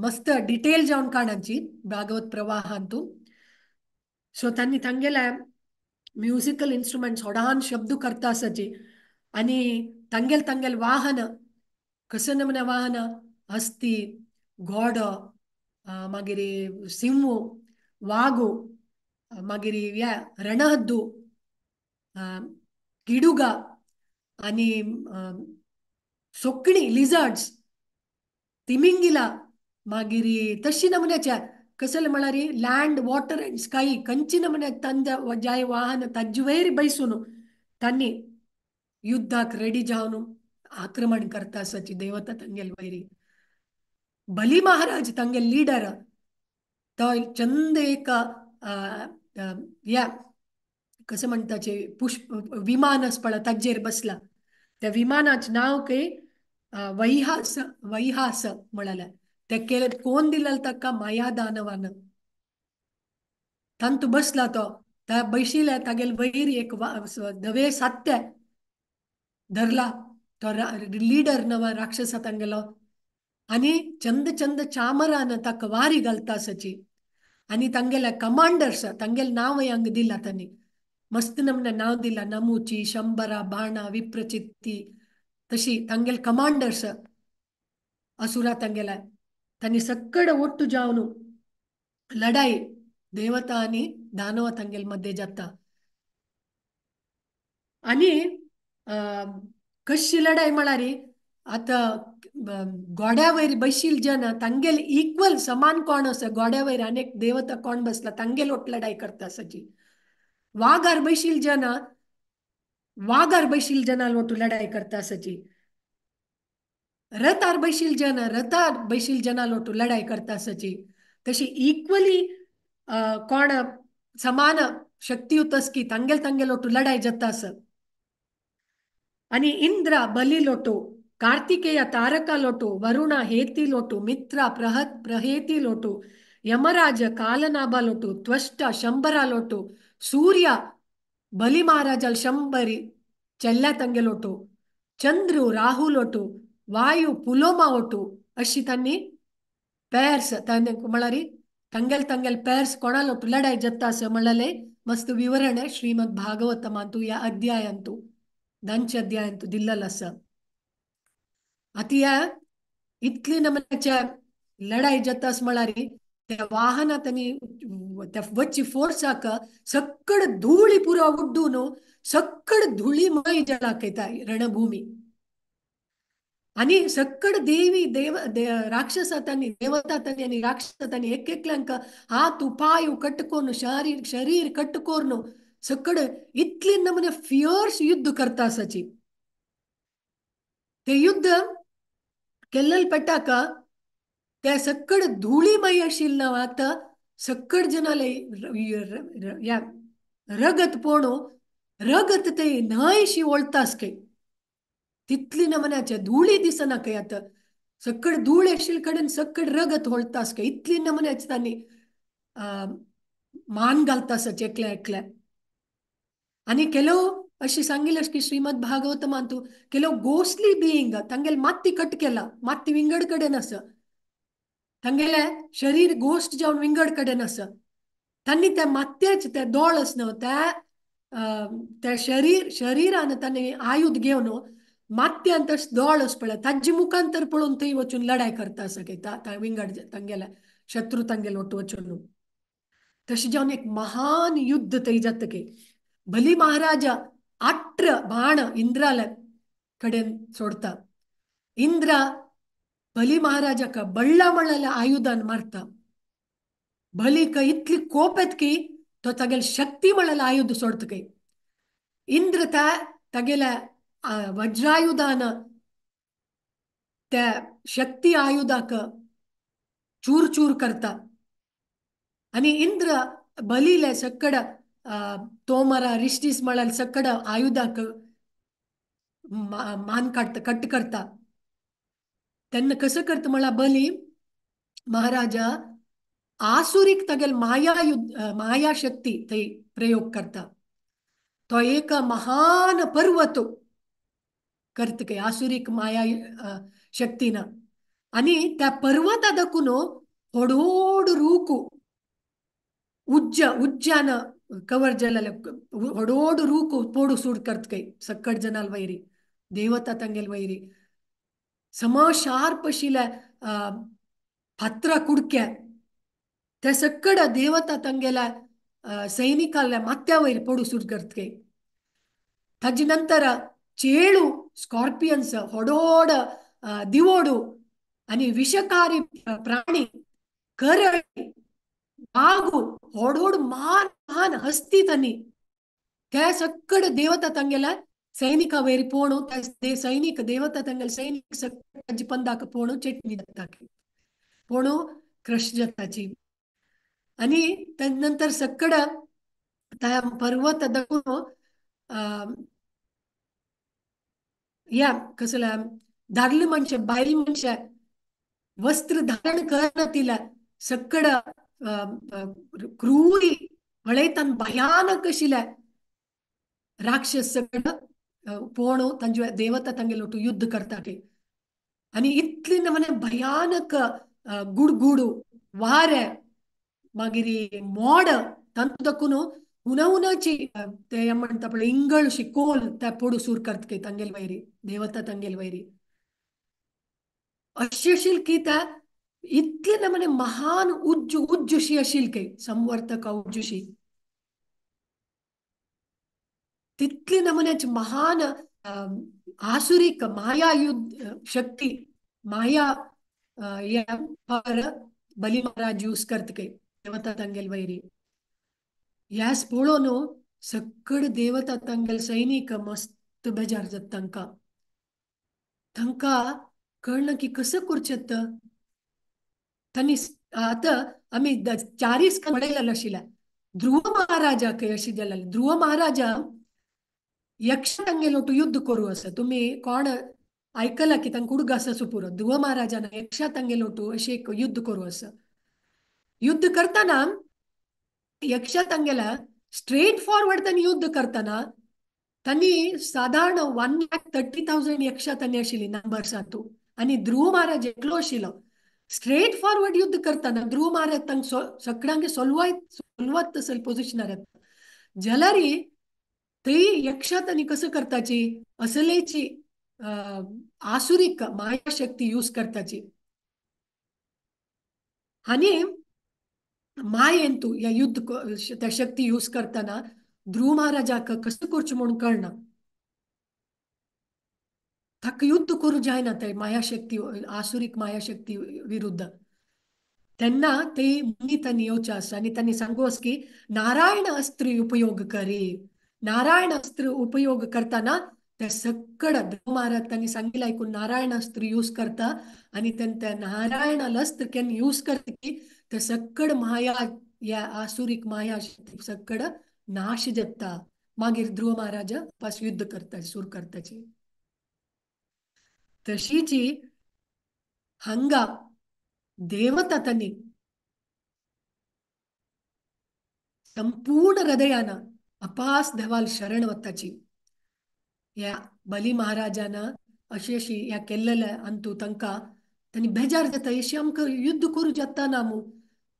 मस्त डिटेल जावन काडांची भागवत प्रवाहांतू. सो तांणी तांगेल्या म्युजिकल इन्स्ट्रुमेंट्स होडान शब्द करता आसाची आनी तांगेल तांगेल वाहन कसं नमने वाहन हस्ती, घोडो, मागीर सिंह, वागो, मागीर ह्या रणहद्दू, किडुगा आनी सोकणी लिझर्ड्स, तिमिंगिला, मागीर तशी नमुन्याच्या कसले म्हळ्यार लँड वॉटर अँड स्काय खंयची नमुन्या तांच्या जाय वाहन ताजे वयर बैसून तांणी युद्धाक रेडी जावन आक्रमण करता आसाची देवता तांगेल वैरी. बली महाराज तांगेल लिडर तो चंद एक या कसं म्हणताचे पुष्प विमान आसपळा ताजेर बसला. त्या विमानाचें नांव काय वैहास वैहास म्हळाले ते केले कोण दिलेल ताका माया दानवान तांतू बसला तो त्या बैशिले तागेल वैर एक धवे सात्य धरला तो लिडर नवा राक्षसा तांगेलो आनी चंद चंद चामरान ताका वारी घालता सची आनी तांगेले कमांडर्स तांगेले नांव हांग दिला तांणी मस्त नमने नांव दिला नमुची शंबरा बाणा विप्रचित्ती तशी तांगेले कमांडर्स असुरा तांगेले तांणी सक्कड ಒಟ್ಟು जावन लढाई देवता आनी दानव तांगेले मध्ये जाता आनी कशी लढाई म्हळ्यार आतां गोड्या वयर बशिल जन तांगेले इक्वल समान कोण आसा गोड्या वयर अनेक देवता कोण बसला तांगेल ओट लढाई करता सची वागार बशिल जन वागार बशिल जनाल ओटू लढाई करता सची रथार बशिल जन रथार बशिल जनाल ओटू लढाई करता सची तशी इक्वली कोण समान शक्तियुत की तांगेल तांगेल ओटू लढाई जाता आसा आणि इंद्र बली लोटो कार्तिकेय तारका लोटो वरुण हेती लोटो मित्र प्रहत प्रहेती लोटो यमराज कालनाभा लोटो त्वष्ट शंबरा लोटो सूर्य बली महाराजाल शंबरी चेल्ल्या तांगे लोटो चंद्रू राहू लोटो वायू पुलोमा ओटो अशी तांणी पेर्स तांणी म्हळ्यार तांगेल तांगेल पेर्स कोणा लोटो लढाई जाता अशें म्हणलें मस्त विवरण श्रीमद भागवतमांतू ह्या अध्यायांतू दांचे अध्यायांतू दिल्लेलो आसा. आतां ह्या इतली नमनाच्या लढाई जाता म्हळ्यार त्या वाहनात आनी त्या वच्ची फोर्साक सक्कड धुळी पुरो उड्डून सक्कड धुळी मय दाखयता रणभूमी आनी सक्कड देवी देव राक्षसा तांणी देवता तांणी आनी राक्षसा तांणी एक एकल्यांक हात पाय कटकोन शरीर शरीर कटकोन सक्कड इतली नमने फियर्स युद्ध करता आसाची. ते युद्ध केल्लेल पेटाक त्या सक्कड धुळीमय आशिल्लें आतां सक्कड जनाले ह्या रगत पोणू रगत ते न्हंयशी ओळता आसके तितली नमन्याचे धुळी दिसना खंय आतां सक्कड धूळ आशिल्ले कडेन सक्कड रगत होळता आसके इतली नमन्याचे तांणी मान घालता आसाचे एकल्या एकल्या. आनी ಕೆಲವು अशी सांगिल्लें की श्रीमद भागवतमांतू ಕೆಲವು ಗೋಸ್ಲಿ बिईंग तांगेले मात्ती कट केला मात्ती विंगड कडेन आसा तांगेले शरीर गोश्ट जावन विंगड कडेन आसा तांणी त्या मात्याचे त्या दोळ आसना त्या त्या शरीर शरीरान तांणी आयुध घेवन मात्यान तशें दोळ आस पळय ताजे मुखांतर पळोवन थंय वचून लढाई करता आसा की विंगड तांगेल्या शत्रू तांगेले वट वचून. तशें जावन एक महान युद्ध थंय जाता की बली महाराजा 18 बाण इंद्राला कडेन सोडता. इंद्र बली महाराजाक बळ्ळा म्हणलेल्या आयुधान मारता. बलीक इतली कोप येत की तो तागेले शक्ती म्हणलेले आयुध सोडता की इंद्र त्या तागेल्या वज्रायुधान त्या शक्ती आयुधाक चूर चूर करता. आनी इंद्र बलीले सक्कड तोमरा रिश्टीस म्हळ्यार सक्कड आयुधाक मान काडटा कट करता. तेन्ना कसो करता म्हळ्यार बली महाराजा आसुरीक तागेले माया युद्ध माया शक्ती थंय प्रयोग करता. तो एक महान पर्वत करता काय आसुरीक माया शक्तीन आनी त्या पर्वता दाखून होडोड रूख उज्ज उज्जान कवर जालेले होडोड रूख पोडू सूड करत काय सक्कड जनाल वैरी देवता तांगेल वैरी सम शार्प आशिल्ल्या फातरा कुडक्या त्या सक्कड देवता तांगेल्या सैनिकाल्या माथ्या वयर पडू सूड करत काय. ताजे नंतर चेळू स्कॉर्पियन्स होडोड दिवोडू आनी विषकारी प्राणी करळी वागू होडोड महान महान हस्ती तांणी त्या सक्कड देवता तांगेल्या सैनिका वयर पोणू त्या सैनिक देवता तांगेले सैनिक सक्कड पंदाक पोणू चटणी जाता पोणू क्रश जाताची. आनी नंतर सक्कड त्या पर्वत दाखून या कसल्या दादले मनशां बायल मनशां वस्त्र धारण करना तिला सकड क्रूरी पळयतान भयानक आशिल्ले राक्षस सकड पोणो तांचे देवता तांगेलोटू युद्ध करता ते आनी इतली नमने भयानक गुडगुडू वारे मागीर मोड तांतू दाखून हुनाहुनाची ते म्हणटा पळय इंगळशी कोल त्या पोडू सूर करता तांगेल वैरी देवता तांगेल वैरी अशी आशिल्ली की त्या इतले नमने महान उज्जू उज्जुशी आशिल्ली की संवर्तक उज्जुशी तितली नमन्याची महान आसुरीक माया युद्ध शक्ती माया या बली महाराज यूज करत के देवता तांगेल वैरी ह्यास पळोवन सकड देवता तांगेल सैनिक मस्त बेजार जाता तांकां तांकां कळना की कसं करचें तांणी आतां आमी चारीस पळयलेलें आशिल्लें ध्रुव महाराजाक अशी जालें ध्रुव महाराजा यक्ष तांगेलोटू युद्ध करूं आसा तुमी कोण आयकला की तांकां उडग आसा पुरो ध्रुव महाराजान यक्ष तांगेलोटू अशें एक युद्ध करूं आसा युद्ध करतना यक्ष तांगेला स्ट्रेट फॉरवर्ड तांणी युद्ध करतना तांणी सादारण 1,30,000 यक्ष तांणी आशिल्ली नंबर्सांतू आनी ध्रुव महाराज एकलो आशिल्लो स्ट्रेट फॉरवर्ड युद्ध करतना ध्रुव महाराज तांकां सगळ्यांक सोलवत तसले पोजिशनार येता जाल्यार ती यक्ष तांणी कसं करताची असलेची आसुरीक मायाशक्ती यूज करताची आनी मायेन तूं ह्या युद्ध त्या शक्ती यूज करतना ध्रुव महाराजाक कसं करचें म्हणून कळना ताका युद्ध करूं जायना ते मायाशक्ती आसुरीक मायाशक्ती विरुद्ध तेन्ना ते मुनी तांणी येवचें आसा आनी तांणी सांगू आसा की नारायण अस्त्र उपयोग करी नारायण अस्त्र उपयोग करतना ते सकड ध्रुव महाराज तांणी सांगिल्लें आयकून नारायण अस्त्र यूज करता आनी त्या नारायण अस्त्र केन्ना यूज करता की ते सकड माया ह्या आसुरीक माया सकड नाश जाता मागीर ध्रुव महाराज पास युद्ध करता सुरू करताची तशीची हांगा देवता तांणी संपूर्ण हृदयान अपास देवाल शरण वताची ह्या बली महाराजान अशी अशी ह्या केल्लेल्या अंतू तांकां तांणी बेजार जाता अशी आमकां युद्ध करूं जाता ना मू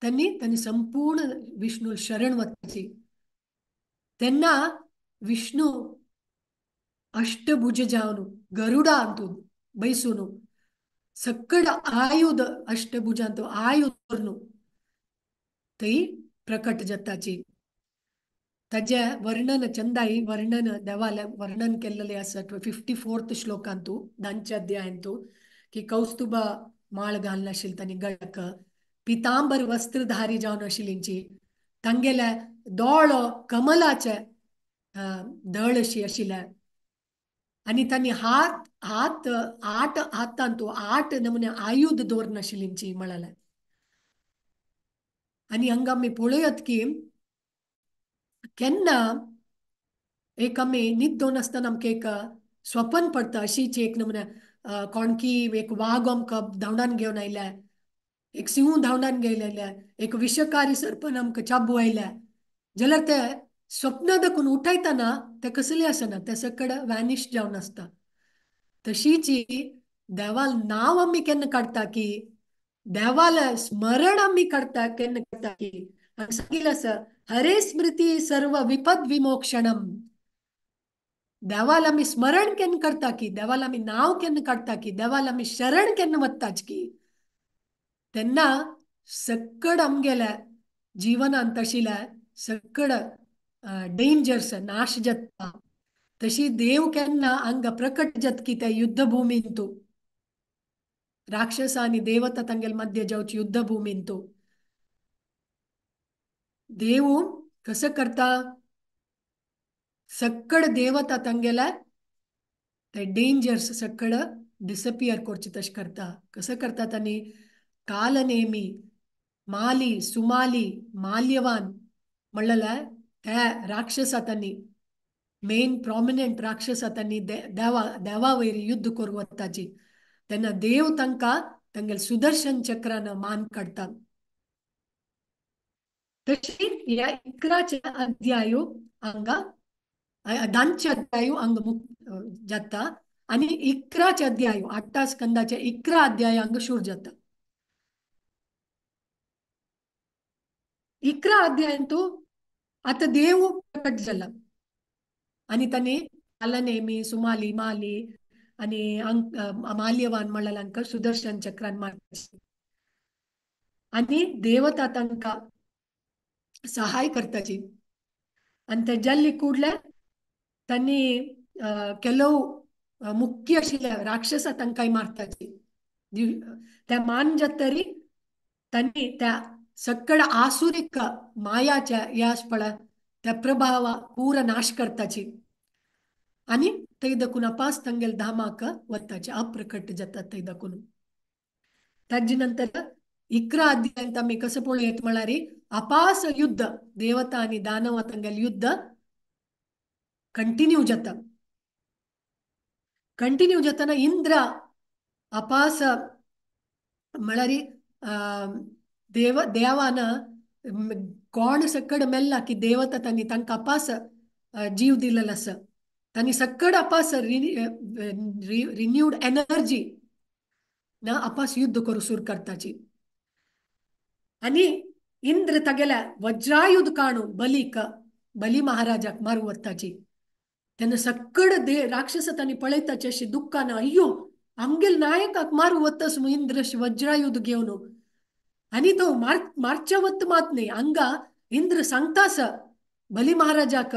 तांणी तांणी संपूर्ण विष्णू शरण वताची तेन्ना विष्णू अष्टभुज जावन गरुडा अंतू बैसून सकड आयुध अष्टभुजांत आयुध थंय प्रकट जाताची ताजें वर्णन चंदाई वर्णन देवाले वर्णन केल्लेलें आसा 54th श्लोकांतू धांच्या अध्यायांतू की कौस्तुभ माळ घालून आशिल्ली तांणी गळ्याक पितांबर वस्त्रधारी जावन आशिल्लींची तांगेले दोळो कमलाचे दळ अशी आशिल्ले आनी तांणी हात हात आठ हातांतू 8 नमुने आयुध दवरून आशिल्लींची म्हळ्यार आनी हांगा आमी पळयात की केन्ना एक आमी न्हिदोन आसतना आमकां एक स्वपन पडटा अशीच एक नमुने कोणकी एक वाग आमकां धांवडान घेवन आयल्या एक सिंह धांवडान घेवन आयल्या एक विशकारी सर्पन आमकां चाबू आयल्या जाल्यार ते स्वप्न दाखून उठयतना ते कसलें आसना ते सकड वॅनिश जावन आसता तशीच देवाल नांव आमी केन्ना काडटा की देवाल स्मरण आमी काडटा केन्ना काडटा की सांगिल्लें आसा हरे स्मृती सर्व विपद विमोक्षणम देवाल आमी स्मरण केन्ना करता की देवाल आमी नांव केन्ना काडटा की देवाल आमी शरण केन्ना वताच की तेन्ना सकड आमगेल्या जिवनांत आशिल्ल्या सकड डेंजर्स नाश जाता तशी देव केन्ना हांगा प्रकट जाता की त्या युद्धभूमींतू राक्षस आनी देवता तांगेले मध्य जावची युद्धभूमींतू देव कसं करता सकड देवता तांगेल्या ते डेंजर्स सकड डिसपियर करचे तशें करता कसं करता तांणी कालनेमी माली सुमाली माल्यवान म्हणलें त्या राक्षसा तांणी मेन प्रॉमिनंट राक्षसा तांणी देवा देवा वयर युद्ध करूं वताची तेन्ना देव तांकां तांगेले सुदर्शन चक्रान मान काडटा. तशी ह्या 11 अध्यायो हांगा 10 अध्यायो हांगा जाता आनी 11 अध्यायो 8 स्कंदाचे 11 अध्याय हांगा सुरू जाता. 11 अध्यायांतू आतां देव प्रकट जाला आनी तांणी कालनेमी सुमाली माली आनी माल्यवान म्हणल्यार हांकां सुदर्शन चक्रान मारता आनी देवता तांकां सहाय करताची. आनी ते जाल्ली कुडल्या तांणी ಕೆಲವು मुख्य आशिल्ल्या राक्षसा तांकांय मारताची. त्या मान जातरी तांणी त्या सकळ आसुरीक मायाच्या ह्या पळय त्या प्रभावा पूरा नाश करताची आनी थंय दकून अपास तांगेले धामाक वताचे अप्रकट जातात थंय दकून. ताजे नंतर 11 अध्यायांत आमी कसो पळोवयेत म्हळ्यार अपास युद्ध देवता आनी दानवा तांगेले युद्ध कंटिन्यू जाता. कंटिन्यू जातना इंद्र अपास म्हळ्यार देव देवान कोण सकड मेल्ला की देवता तांणी तांकां अपास जीव दिलेलो आसा. तांणी सकड अपास रिन्यूड एनर्जी ना अपास युद्ध करूं सुरू करताची. आनी इंद्र तागेल्या वज्रायुध काणून बलीक बली महाराजाक मारू वताची. तेन्ना सकड दे राक्षस तांणी पळयताचे अशी दुख्खान अय्यो आमगेल नायकाक मारू वतस इंद्र वज्रायुध घेवन. आनी तो मारच्या वत मात न्ही हांगा इंद्र सांगतास बली महाराजाक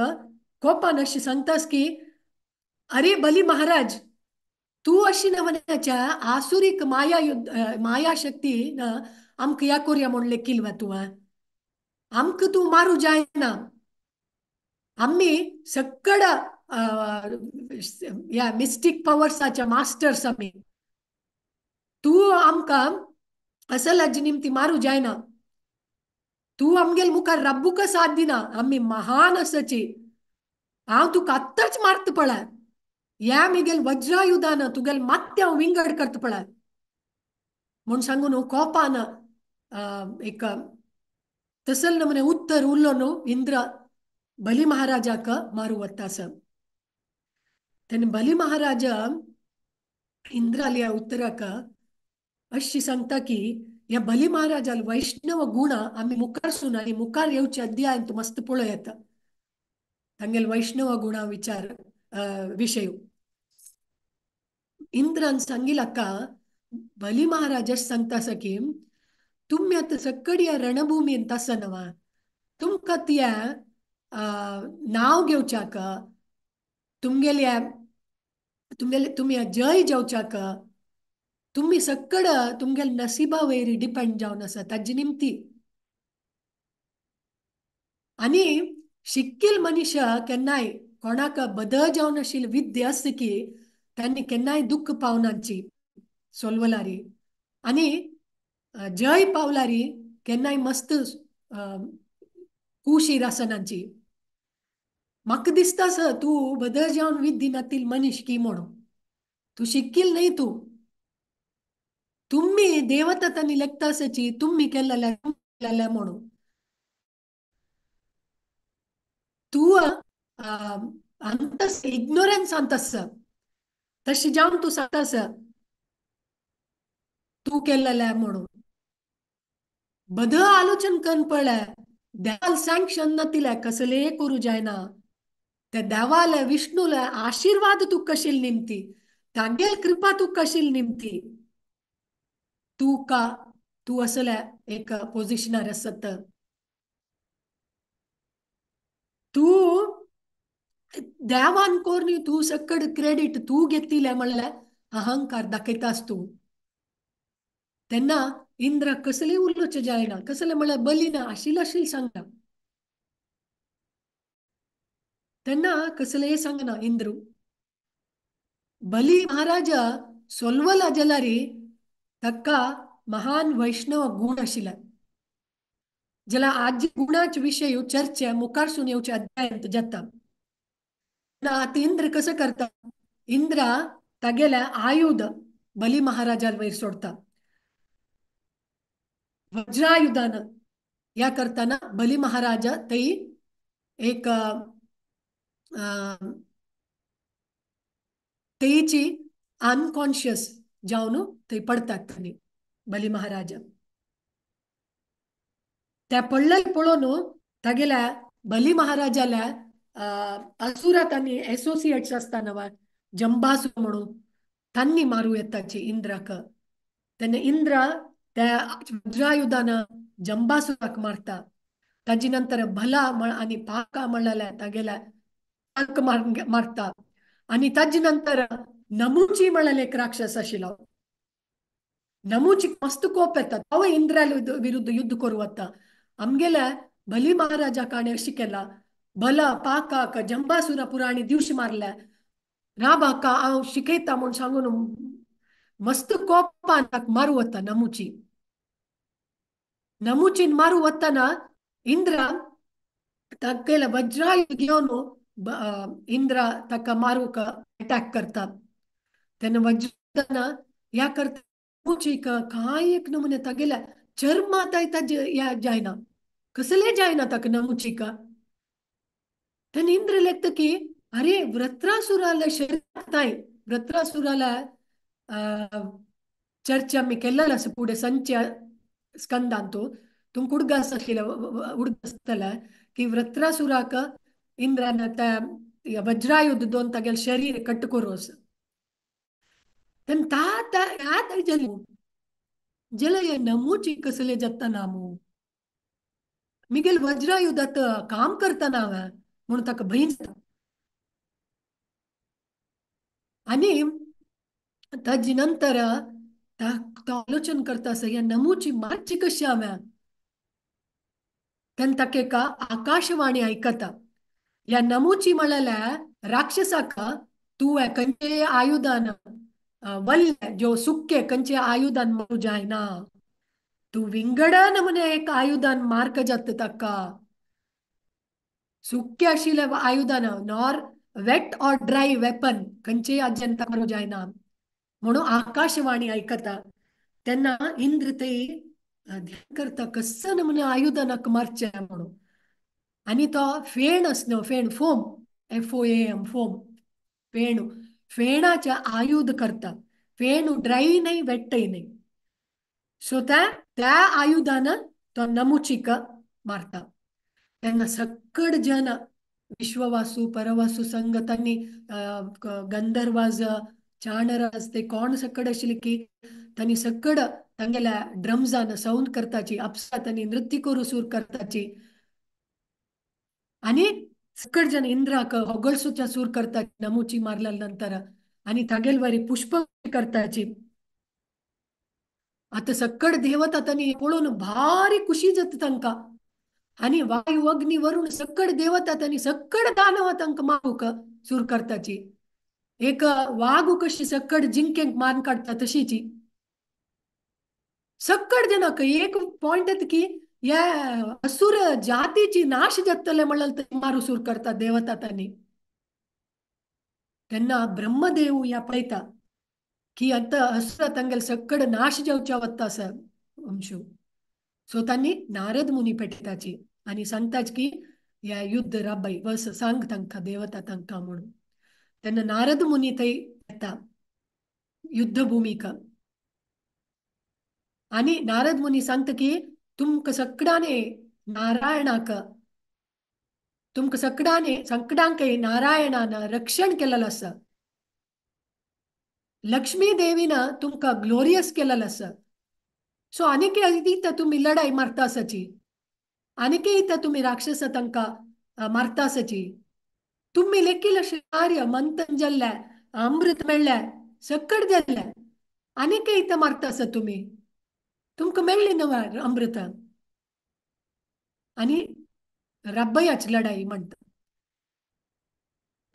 कोपान अशी सांगतास की अरे बली महाराज तूं अशी नवन्याच्या आसुरीक माया युद्ध माया शक्ती आमकां ह्या कोरया म्हणलें किल्वा तूं आमकां तूं मारू जायना. आमी सकड ह्या मिस्टीक पवर्साच्या मास्टर्स आमी. तूं आमकां असलाजी निमती मारू जायना. तूं आमगेल मुखार रब्बूक साथ दिना. आमी महान आसाची. हांव तुका आत्ताच मारता पळय ह्या म्हगेल वज्रायुधान तुगेल मात्तें हांव विंगड करता पळय म्हूण सांगू न्हू कोपान एक तसल नमुने उत्तर उरलो न्हू इंद्र बली महाराजाक मारू वता आसा. तेन्ना बली महाराजा इंद्राल्या उत्तराक अशी सांगता की ह्या बली महाराजाल वैष्णव गुण आमी मुखार सून आनी मुखार येवचे अध्यायांत मस्त पळोवं येता तांगेले वैष्णव गुणा विचार विशय. इंद्रान सांगिल्ला बली महाराज सांगता आसा की तुमी आतां सकड ह्या रणभुमींत आसा न्हय तुमकां त्या नांव घेवच्याक तुमगेल्या तुमगेले तुमी जय जेवच्याक तुमी सकड तुमगेले नसिबा वयर डिपेंड जावन आसा ताजी निमती. आनी शिक्कील मनीस केन्नाय कोणाक बदल जावन आशिल्ली विद्या आसता की तांणी केन्नाय दुख्ख पावनाची सोलवलारी आनी जय पावलारी केन्नाय मस्त कुशीर आसनाची. म्हाका दिसता सर तूं बदल जावन विद्या नातील मनीस की म्हणून तूं शिक्कील न्हय तूं. तुमी देवता तांणी लेखता आसाची तुमी केल्लें म्हणून तूं अंतस इग्नोरन्स अंतस तशें जावन तूं सांगता सर तूं केल्लें म्हणून. बदल आलोचन करून पळय देवाल सँक्शन नातिलें कसलें करूं जायना. त्या देवाले विष्णूले आशिर्वाद तूं कशील निमती तांगेल कृपा तूं कशील निमती तूं का तूं असले एक पोजिशनार आसत. तूं देवान कोर तूं सकड क्रेडीट तूं घेतिलें म्हणल्यार अहंकार दाखयतास तूं. तेन्ना इंद्र कसलें उलोवचें जायना कसलें म्हणल्यार बली ना आशिल्लें आशिल्लें सांगना. तेन्ना कसलें सांगना इंद्र. बली महाराजा सोलवला जाल्यार ताका महान वैष्णव गुण आशिल्ले जाल्यार आज गुणाचे विशय चर्चा मुखारसून येवच्या अध्यायांत जाता. आतां इंद्र कसो करता इंद्र तागेल्या आयुध बली महाराजान वयर सोडता. वज्रायुधान या करताना बली महाराजा थंय एक तेची अनकॉन्शियस जावन थंय पडतात तांणी बली महाराजा. त्या पडलेले पळोवन तागेल्या बली महाराजाल्या असुरा तांणी एसोसिएट्स आसता नवा जंबासूर म्हणून तांणी मारू येताची इंद्राक. तेन्ना इंद्र त्या वज्रायुधान जंबासुराक मारता. ताजी नंतर भला म्हण आनी पाका म्हणलेल्या तागेल्या तांक मारता. आनी ताजे नंतर नमुची म्हणलेले एक राक्षस आशिल्लो. नमुची मस्त कोप येता, तो इंद्रा विरुद्ध युद्ध करू वता. आमगेल्या बली महाराजाक आनी अशें केला, भला पाकाक जंबासुरा पुराणी दिवशी मारल्या, राबाका हांव शिकयता म्हूण सांगून मस्त कोपान ताका मारू वता नमुची. नमुचीन मारू वतना इंद्र तागेले वज्रायुध घेवन इंद्र ताका मारूंक अटॅक करता. तेन्ना वज्रायुधान ह्या करता नमुचीक कांय एक नमुने तागेल्या चर्म आतां जायना, कसलें जायना ताका नमुचीक. तेन्ना इंद्र लेखता की अरे वृत्रासुराला शरीर, वृत्रासुराला चर्चा आमी केल्लेली आसा फुडें संच्या स्कंदांतू, तुमकां उडगास आशिल्ले उडगास आसतले की वृत्रासुराक इंद्रान त्या वज्रायुध दोन तागेलें शरीर कट करूं असो. तेन्ना ता जल जल नमुची कसले जाता नामू मिगेल वज्रायुधात काम करतना हांवें म्हणून ताका भंय जाता. आनी ताजी नंतर तो आलोचन करता आसा ह्या नमुची मारची कशी हांवें. तेन्ना ताका एका आकाशवाणी आयकता, ह्या नमुची म्हणलेल्या राक्षसाक तूं खंयचे आयुधान वल्ले ज्यो सुक्के खंयचे आयुधान मारू जायना, तूं विंगड नमुने एक आयुधान मार्क जाता ताका. सुक्के आशिल्ले आयुधान nor wet or dry weapon खंयचेय आज्यान ताका मारू जायना म्हणून आकाशवाणी आयकता. तेन्ना इंद्र थंय ध्यान करता कसो नमुने आयुधानाक मारचें म्हणून. आनी तो फेण आसलो, फेण फोम, FOAM foam, फेणू, फेणाचे आयुध करता. फेणू ड्राय न्हय वेट्टय न्हय. सो त्या आयुधान तो नमुचीक मारता. तेन्ना सकड जन विश्ववासू परवासू संग तांणी गंधर्वाज चाणराज ते कोण सकड आशिल्ले की तांणी सकड तांगेल्या ड्रम्सान सावंड करताची, अप्सरा तांणी नृत्य करूं सूर करताची. आनी सकड जन इंद्राक होगळसूच्या सूर करता नमुची मारल्या नंतर आनी तागेल वरी पुष्प करताची. आतां सकड देवता तांणी पळोवन भारी खुशी जाता तांकां. आनी वायू अग्नी वरुण सकड देवता तांणी सकड दानव तांकां मारूंक सूर करताची. एक वागू कशी सकड जिंकेक मान काडटा तशीची सकड जनक एक पॉयंट येता की ह्या असुर जातीची नाश जातले म्हणल्यार मारू सूर करता देवता तांणी. तेन्ना ब्रह्मदेव ह्या पळयता की आतां असुर तांगेले सकड नाश जावच्या वता आसा वंशू. सो तांणी नारद मुनी पेटयताची आनी सांगताच की ह्या युद्ध राबय वस सांग तांकां देवता तांकां म्हणून. तेन्ना नारद मुनी थंय येता युद्धभुमिका आनी नारद मुनी सांगता की तुमकां सगळ्यांनी नारायणाक तुमकां सगळ्यांनी संकटांकय नारायणान रक्षण केलेलें आसा, लक्ष्मी देवीन तुमकां ग्लोरियस केलेलें आसा. सो आनीक इथं तुमी लढाई मारता आसाची, आनीक इथं तुमी राक्षस तांकां मारता आसाची, तुमी लेखील अशें कार्य मंथन जाल्लें, अमृत मेळ्ळें, सकट जाल्लें, आनीक इथं मारता आसा तुमी, तुमकां मेळ्ळी न्हय अमृत. आनी रब्बयाच लढाई म्हणटा.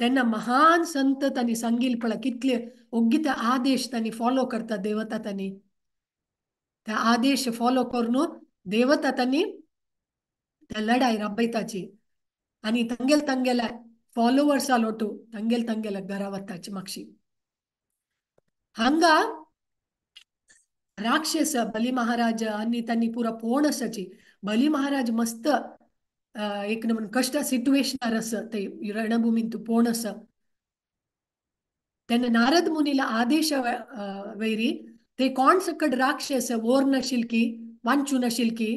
तेन्ना महान संत तांणी सांगिल पळय कितले ओग्गी ते आदेश तांणी फॉलो करता देवता तांणी, त्या आदेश फॉलो करून देवता तांणी त्या लढाई राबयताची आनी तांगेल तांगेल्या फॉलोवर्सा लोटू तांगेल तांगेल्या घरा वताची मागशी. हांगा राक्षस बली महाराज आणि त्यांनी पुरा पोणसाची बली महाराज मस्त एक नमन कष्ट सिच्युएशन असं ते रणभूमींतु पोणस त्यांना नारद मुनीला आदेश वैरी ते कोण सकड राक्षस वोर नशील की वांचू नशील की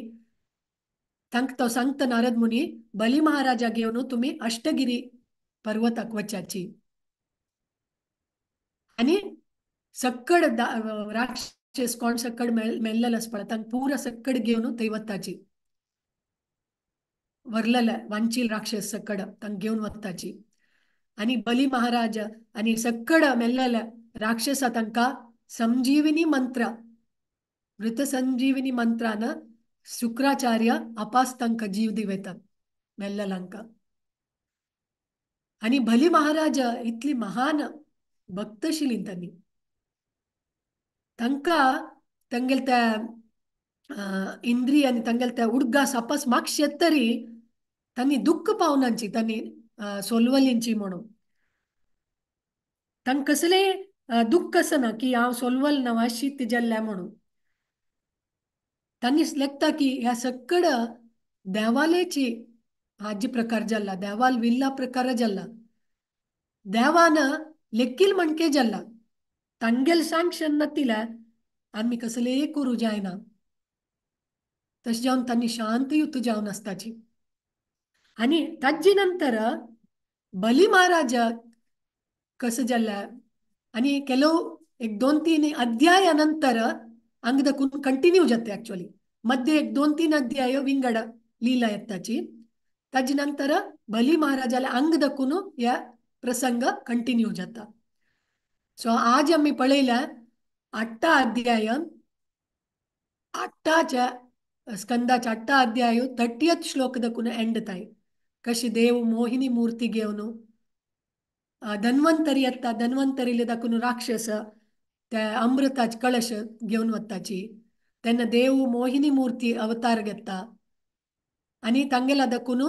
तांक तो सांगता नारद मुनी बली महाराजा घेऊन तुम्ही अष्टगिरी पर्वताक वचाची आणि सक्कड राक्षस कोण सक्कड मेल्लेल आसपा तांक पुरा सक्कड घेऊन थंय वताची वरलेले वांचील राक्षस सक्कड तांक घेवन वताची आणि बली महाराज आणि सक्कड मेल्लेले राक्षसा तांकां संजीविनी मंत्र मृत संजीविनी मंत्रान शुक्राचार्य अपास तांकां जीव दिवेतात मेल्लेल्यांका. आणि बली महाराज इतली महान भक्तशील तांणी तांकां तांगेले त्या इंद्रिय आनी तांगेले त्या उडगास अपास मागशेत तरी तांणी दुःख पावनांची तांणी सोलवलींची म्हणून तांकां कसले दुःख आसना की हांव सोलवल ना वा शीत जाल्ल्या म्हणून. तांणी लेखता की ह्या सक्कड देवालेची हाजी प्रकार जाल्ला देवाल विल्ला प्रकार जाल्ला देवान लेखील म्हणके जाल्ला तांगेल सँक्शन नातिल्या आमी कसलेय करूं जायना तशें जावन तांणी शांतयुत जावन आसताची. आनी ताजे नंतर बली महाराज कसं जाल्ल्या आनी ಕೆಲವು एक दोन तीन अध्याया नंतर अंगदकून कंटिन्यू जाता ॲक्च्युअली मध्ये एक दोन तीन अध्याय विंगड लीला येताची ताजे नंतर बली महाराजाला अंगदकून या प्रसंग कंटिन्यू जाता. सो आज आमी पळयल्या आठा अध्याय आठाच्या स्कंदाच्या आठा अध्याय 30th श्लोक दकून एंड ताय कशी देव मोहिनी मूर्ती घेवन धन्वंतरी येता धन्वंतरीले दाखून राक्षस त्या अमृताच कळश घेवन वताची तेन्ना देव मोहिनी मूर्ती अवतार घेता आनी तांगेला दाखून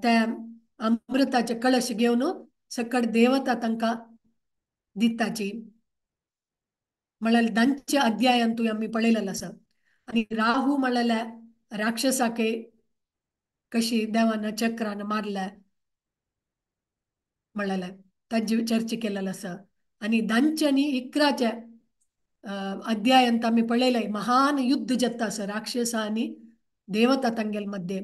त्या अमृताचे कळश घेवन सकट देवता तांकां दिताची म्हळ्यार धांचे अध्यायांतूय आमी पळयलेलें आसा. आनी राहू म्हळ्यार राक्षसाके कशी देवान चक्रान मारल्या म्हळ्यार ताजी चर्चा केलेली आसा. आनी धांचे आनी 11 अध्यायांत आमी पळयलें महान युद्ध जाता आसा राक्षसा आनी देवता तांगेल मध्ये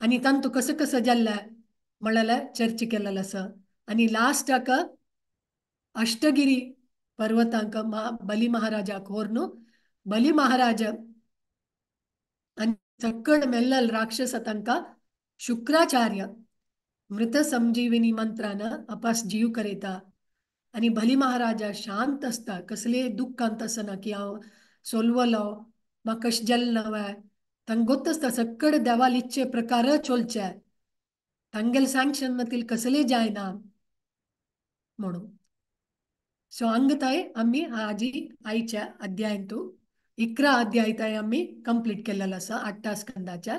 आनी तांतू कसं कसं जाल्लें म्हळ्यार चर्चा केलेली आसा. आनी लास्टाक अष्टगिरी पर्वतांक बली महाराजाक व्हरून बली महाराज आनी सक्कड मेल्लल राक्षस तांकां शुक्राचार्य मृत संजीविनी मंत्रान अपास जीव करयता आनी बली महाराजा शांत आसता कसले दुःखांत आसना की हांव सोलवलो म्हाका कशें जालें ना वे तांकां गोत आसता सक्कड देवाल इच्छे प्रकार चोलचे तांगेले सँक्शन नातील कसले जायना म्हणून. सो अंगताय आमी आजी आयच्या अध्यायांतू 11 अध्याय ताय आमी कंप्लीट केलेलो आसा 8 स्कंदाच्या.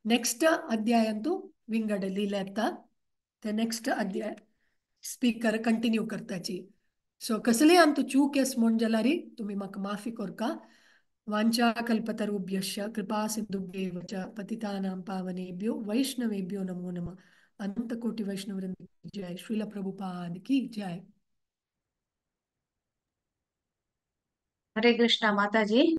नेक्स्ट अध्यायांतू विंगड लीला येता ते नेक्स्ट अध्याय स्पीकर कंटिन्यू करताची. सो कसले आमतू चूक एस म्हूण जाल्यार तुमी म्हाका माफी कोरका. वांछा कल्पतरुभ्यश्च कृपा सिन्धुभ्येव च पतितानां पावनेभ्यो वैष्णवेभ्यो नमो नमः. अनंत कोटि वैष्णववृंद की जय. श्रील प्रभुपाद की जय. हरे कृष्णा माताजी.